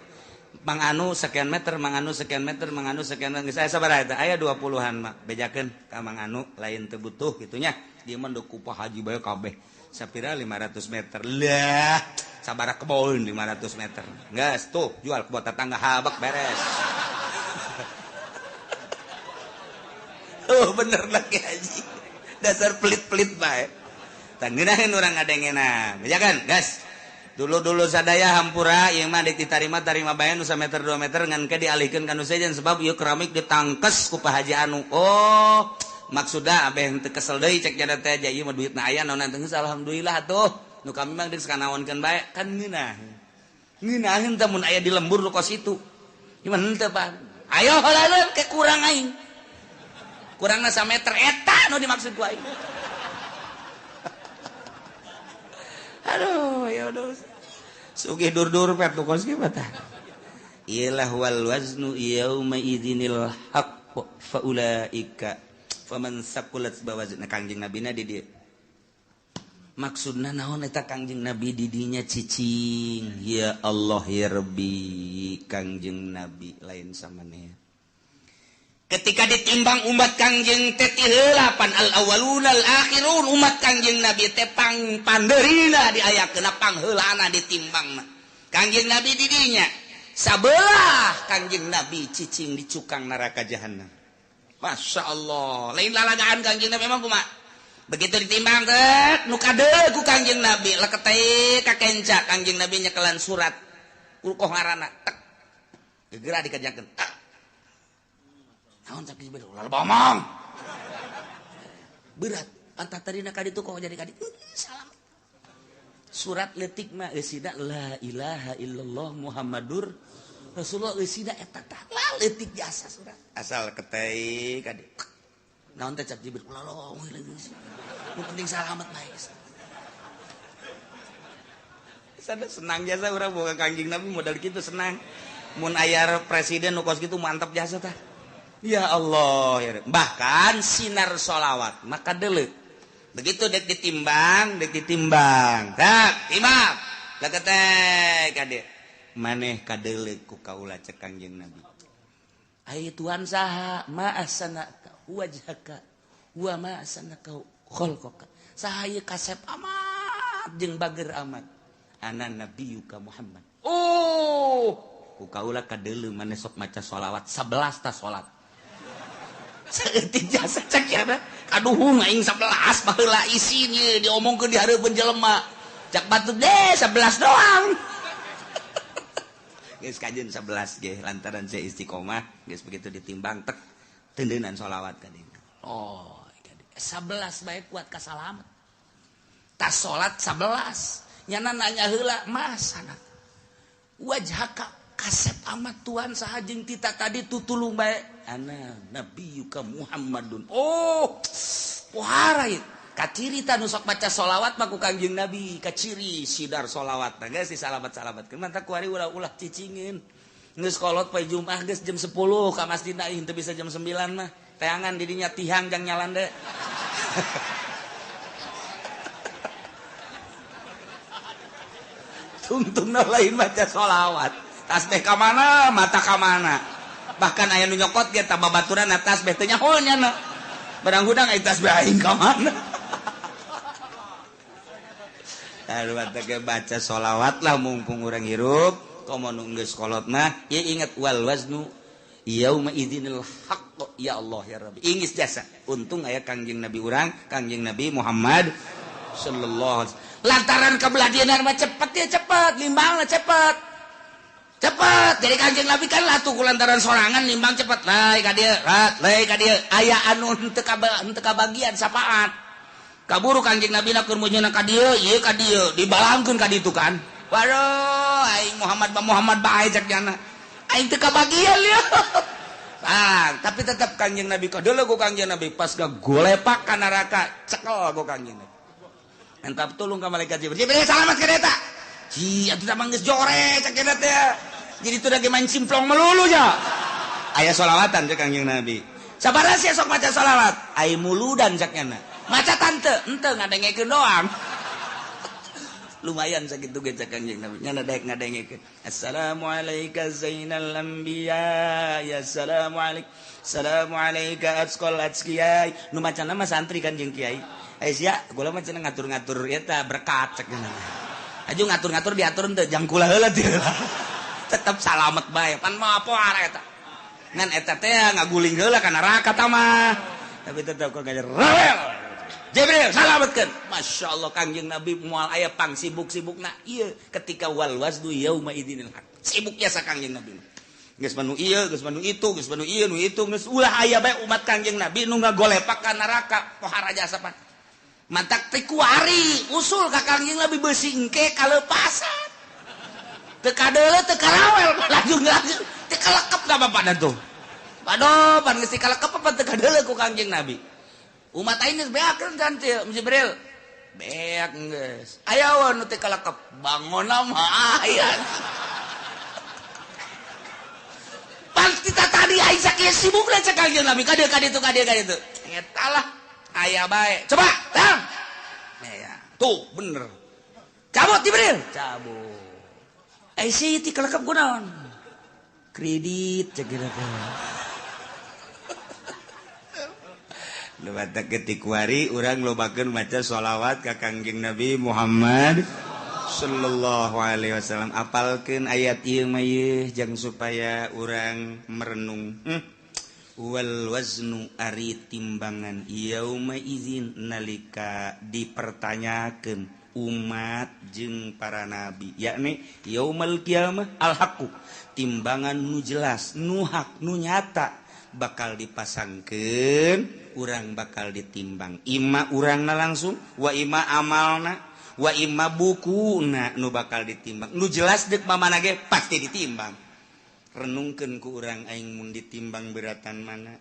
Mang Anu sekian meter Mang Anu sekian meter Mang Anu sekian meter geus aya sabaraha eta aya 20-an mah bejakeun ka Mang Anu lain teu butuh kitu nya ieu mah ku Pak Haji bae kabeh sapira 500 meter lah sabaraha kebon 500 meter geus tuh jual kebon tetangga habak beres. Oh bener lah Ki Haji dasar pelit-pelit bae tah ngeunaheun urang ngadengena bejakeun geus dulu-dulu sadaya hampura ieu mah ditarima tarima bae nu sameter 2 meter ngan ke dialihkeun ka nu sejen sebab ieu keramik ditangkes ku Pak Haji anu oh maksudna abeh teu kesel deui cek jada teh aja ieu mah duitna aya naon teh alhamdulillah atuh nu kami mah geus kanaonkeun bae kan ngeunah ngeunaheun teh mun aya di lembur nu kos itu ieu mah henteu Pak ayo heula ke kurang aing kurangna sameter eta nu dimaksud ku aing. Aduh ya udah sugih dur-dur pet nu kos kieu tah ilah wal waznu yauma idzinil haqq fa ulaika faman saqulat bawazna Kangjeng Nabina di dieu maksudna naon eta Kangjeng Nabi di dinya cicing ya Allah ya Rabbi Kangjeng Nabi lain samaneh ketika ditimbang umat Kangjeng teh ti heula pan al awwalun al akhirun umat Kangjeng Nabi teh pang pandeurina diayakeun pangheulana ditimbangna Kangjeng Nabi di dinya sabelah Kangjeng Nabi cicing di cukang neraka jahanam. Masya Allah lain lalagaan Kangjeng Nabi emang kumaha begitu ditimbang teh nu kadeul ku Kangjeng Nabi leketeh ka kenca Kangjeng Nabi nyekelan surat urkoh ngaranna tek gegera dikajakeun naon cak geus ulah bomong berat Pantat tadina ka ditu kok jadi ka ditu. Salam. Surat leutik mah eusina la ilaha illallah Muhammadur Rasulullah eusina eta tah leutik jasa surat. Asal ketei ka ditu. Naon teh cak Jibril ulah lolong nu penting salamet bae. Sana senang jasa urang boga Kangjeng Nabi modal kitu senang. Mun aya presiden nu kos kitu mantap jasa tah. Ya Allah ya. Bahkan sinar sholawat maka deuleu. Begitu dek ditimbang, dek ditimbang. Tak, timbang. Leketek ka dieu. Maneh kadeuleu ku kaula cek Kangjeng Nabi. Ai Tuhan saha ma ahsana wajhaka wa ma ahsana khalqaka. Saha ieu kasep amat jeung bager amat. Ana nabiyuka Muhammad. Oh, ku kaula kadeuleu maneh sok maca sholawat 11 ta salat. Saeutik jasa cek ya kaduhung aing 11 baheula isin ieu diomongkeun di hareupeun jelema. Cak batu deh 11 doang. Geus kajeun 11 ge lantaran saya istiqomah geus begitu ditimbang tek tendeunan sholawat ka dieu. Oh, 11 bae kuat ka salamet. Tas salat 11. Nyana nanya heula mas sana wajhaka kasep amat Tuhan saha jeung tita tadi tutulung bae ana nabiyuka Muhammadun. Oh, pohara ieu kaciri ta nu sok maca sholawat mah ku Kangjeng Nabi kaciri sidar sholawat nah geus disalamat-salamatkeun mantap kuari ulah-ulah cicingeun geus kolot poe Jumat geus jam 10 ka masjid aing teu bisa jam 9 mah teangan didinya tihang jang nyalande. Tungtungna lain maca sholawat tasbih ka mana mata ka mana bahkan aya nu nyokot ge ta babaturan tasbih teu nyaho nya barang hudang aya tasbih aing ka mana. Aduh teh baca sholawat lah mumpung urang hirup komo nu geus kolot mah ieu inget wal waznu yauma idzinil haqq ya Allah ya Rabbi ingis jasa untung aya Kangjeng Nabi urang Kangjeng Nabi Muhammad sallallahu alaihi wasallam. Lantaran kebelah mah cepet ya cepet nimbangna cepet cepet jadi Kangjeng Nabi kan latuh ku lantaran sorangan nimbang cepet lae ka dieu lae ka dieu aya anu henteu kabagian sapaat kaburu Kangjeng Nabi na keur meunyeuna ka dieu ieu ka dieu dibalangkeun ka ditu kan waduh aing Muhammad ba Muhammad bae cek jana aing teu kabagian ieu. Ah, tapi tetap Kangjeng Nabi kadeuleu ku Kangjeng Nabi pas gagolepak ka neraka cekel ku Kangjeng Nabi. Entap tolong ka malaikat Jibril. Jibril salamat ka eta. Ji atuh da geus jore cek eta teh. Jadi teu lagi main simplong melulu nya. Aya sholawatan cek Kangjeng Nabi. Sabaraha sia sok maca sholawat? Ai muludan cek nya. Maca tante, henteu ngadengekeun doang. Lumayan sakitu ge cek Kangjeng Nabi. Nya daek ngadengekeun. Assalamualaika zainal anbiya ya assalamualaik. Assalamualaika atqal atqiyai. Nu macana mah santri kan jeung kiai. Eh sia, gula mah cenah ngatur-ngatur eta berkat cek nya. Aju ngatur-ngatur diatur henteu jang kula heula teu. Tetep salamet bae. Pan mah apa eta. Ngan eta teh ngaguling heula ka neraka ta mah. Tapi tetep kok ngajar rawel. Jibril salametkeun. Masyaallah Kangjeng Nabi moal aya pang sibuk-sibukna ieu ketika wal waznu yauma idzinil haq. Sibuk jasa Kangjeng Nabi. Geus manu ieu, geus manu itu, geus manu ieu, nu itu geus ulah aya bae umat Kangjeng Nabi nu ngagolepak ka neraka pohara jasa pan. Mantak teh kuari usul ka Kangjeng Nabi beusi engke kalepasan. Teu kadeuleu teu karawel laju-laju teu kalekep ka bapana tuh. Waduh, pan geus kalekep apa teu kadeuleu ku Kangjeng Nabi. Umat aing geus beakeun kan teu Jibril. Beak geus. Aya we nu teu kalekep, bangonna mah aya. Pan kita tadi aing sakieu sibukna cek Kangjeng Nabi ka dieu ka ditu ka dieu ka ditu. Eta lah aya bae. Coba, tang. Ya, tuh bener. Cabut Jibril, cabut. Eh si ti kalekep kunaon? Kredit cek geura teh. Nu batak ketik wari urang lobakeun maca sholawat ka Kangjeng Nabi Muhammad sallallahu alaihi wasallam. Apalkeun ayat ieu mah ieu jang supaya urang merenung. Wal waznu ari timbangan yauma izin nalika dipertanyakeun umat jeung para nabi yakni yaumal qiyamah al haqqu timbangan nu jelas nu hak nu nyata bakal dipasangkeun, urang bakal ditimbang. Ima urangna langsung, wa ima amalna, wa ima bukuna nu bakal ditimbang. Nu jelas dek mamana ge pasti ditimbang. Renungkeun ku urang, aing mun ditimbang beratan mana?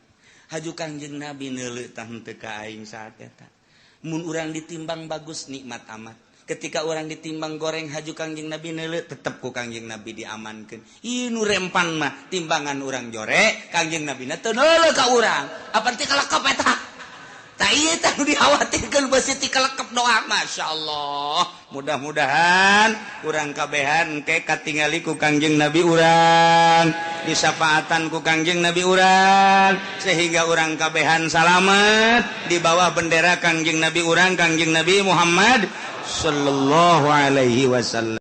Haju Kangjeng Nabi neuleuh tah henteu ka aing saat eta. Mun urang ditimbang bagus, nikmat amat. Ketika orang ditimbang goreng, haju Kangjeng Nabi neuleuh, tetep ku Kangjeng Nabi diamankeun. Ieu nu rempan mah timbangan urang jore, Kangjeng Nabi na teu neuleuh ka urang. Apa ti kalekep eta? Tah, ieu tah nu dikhawatirkeun, beusi ti kalekep doa. Masya Allah, mudah-mudahan urang kabehan engke katingali ku Kangjeng Nabi urang, disafaatan ku Kangjeng Nabi urang, sehingga urang kabehan salamet di bawah bendera Kangjeng Nabi urang, Kangjeng Nabi Muhammad sallallahu alaihi wasallam.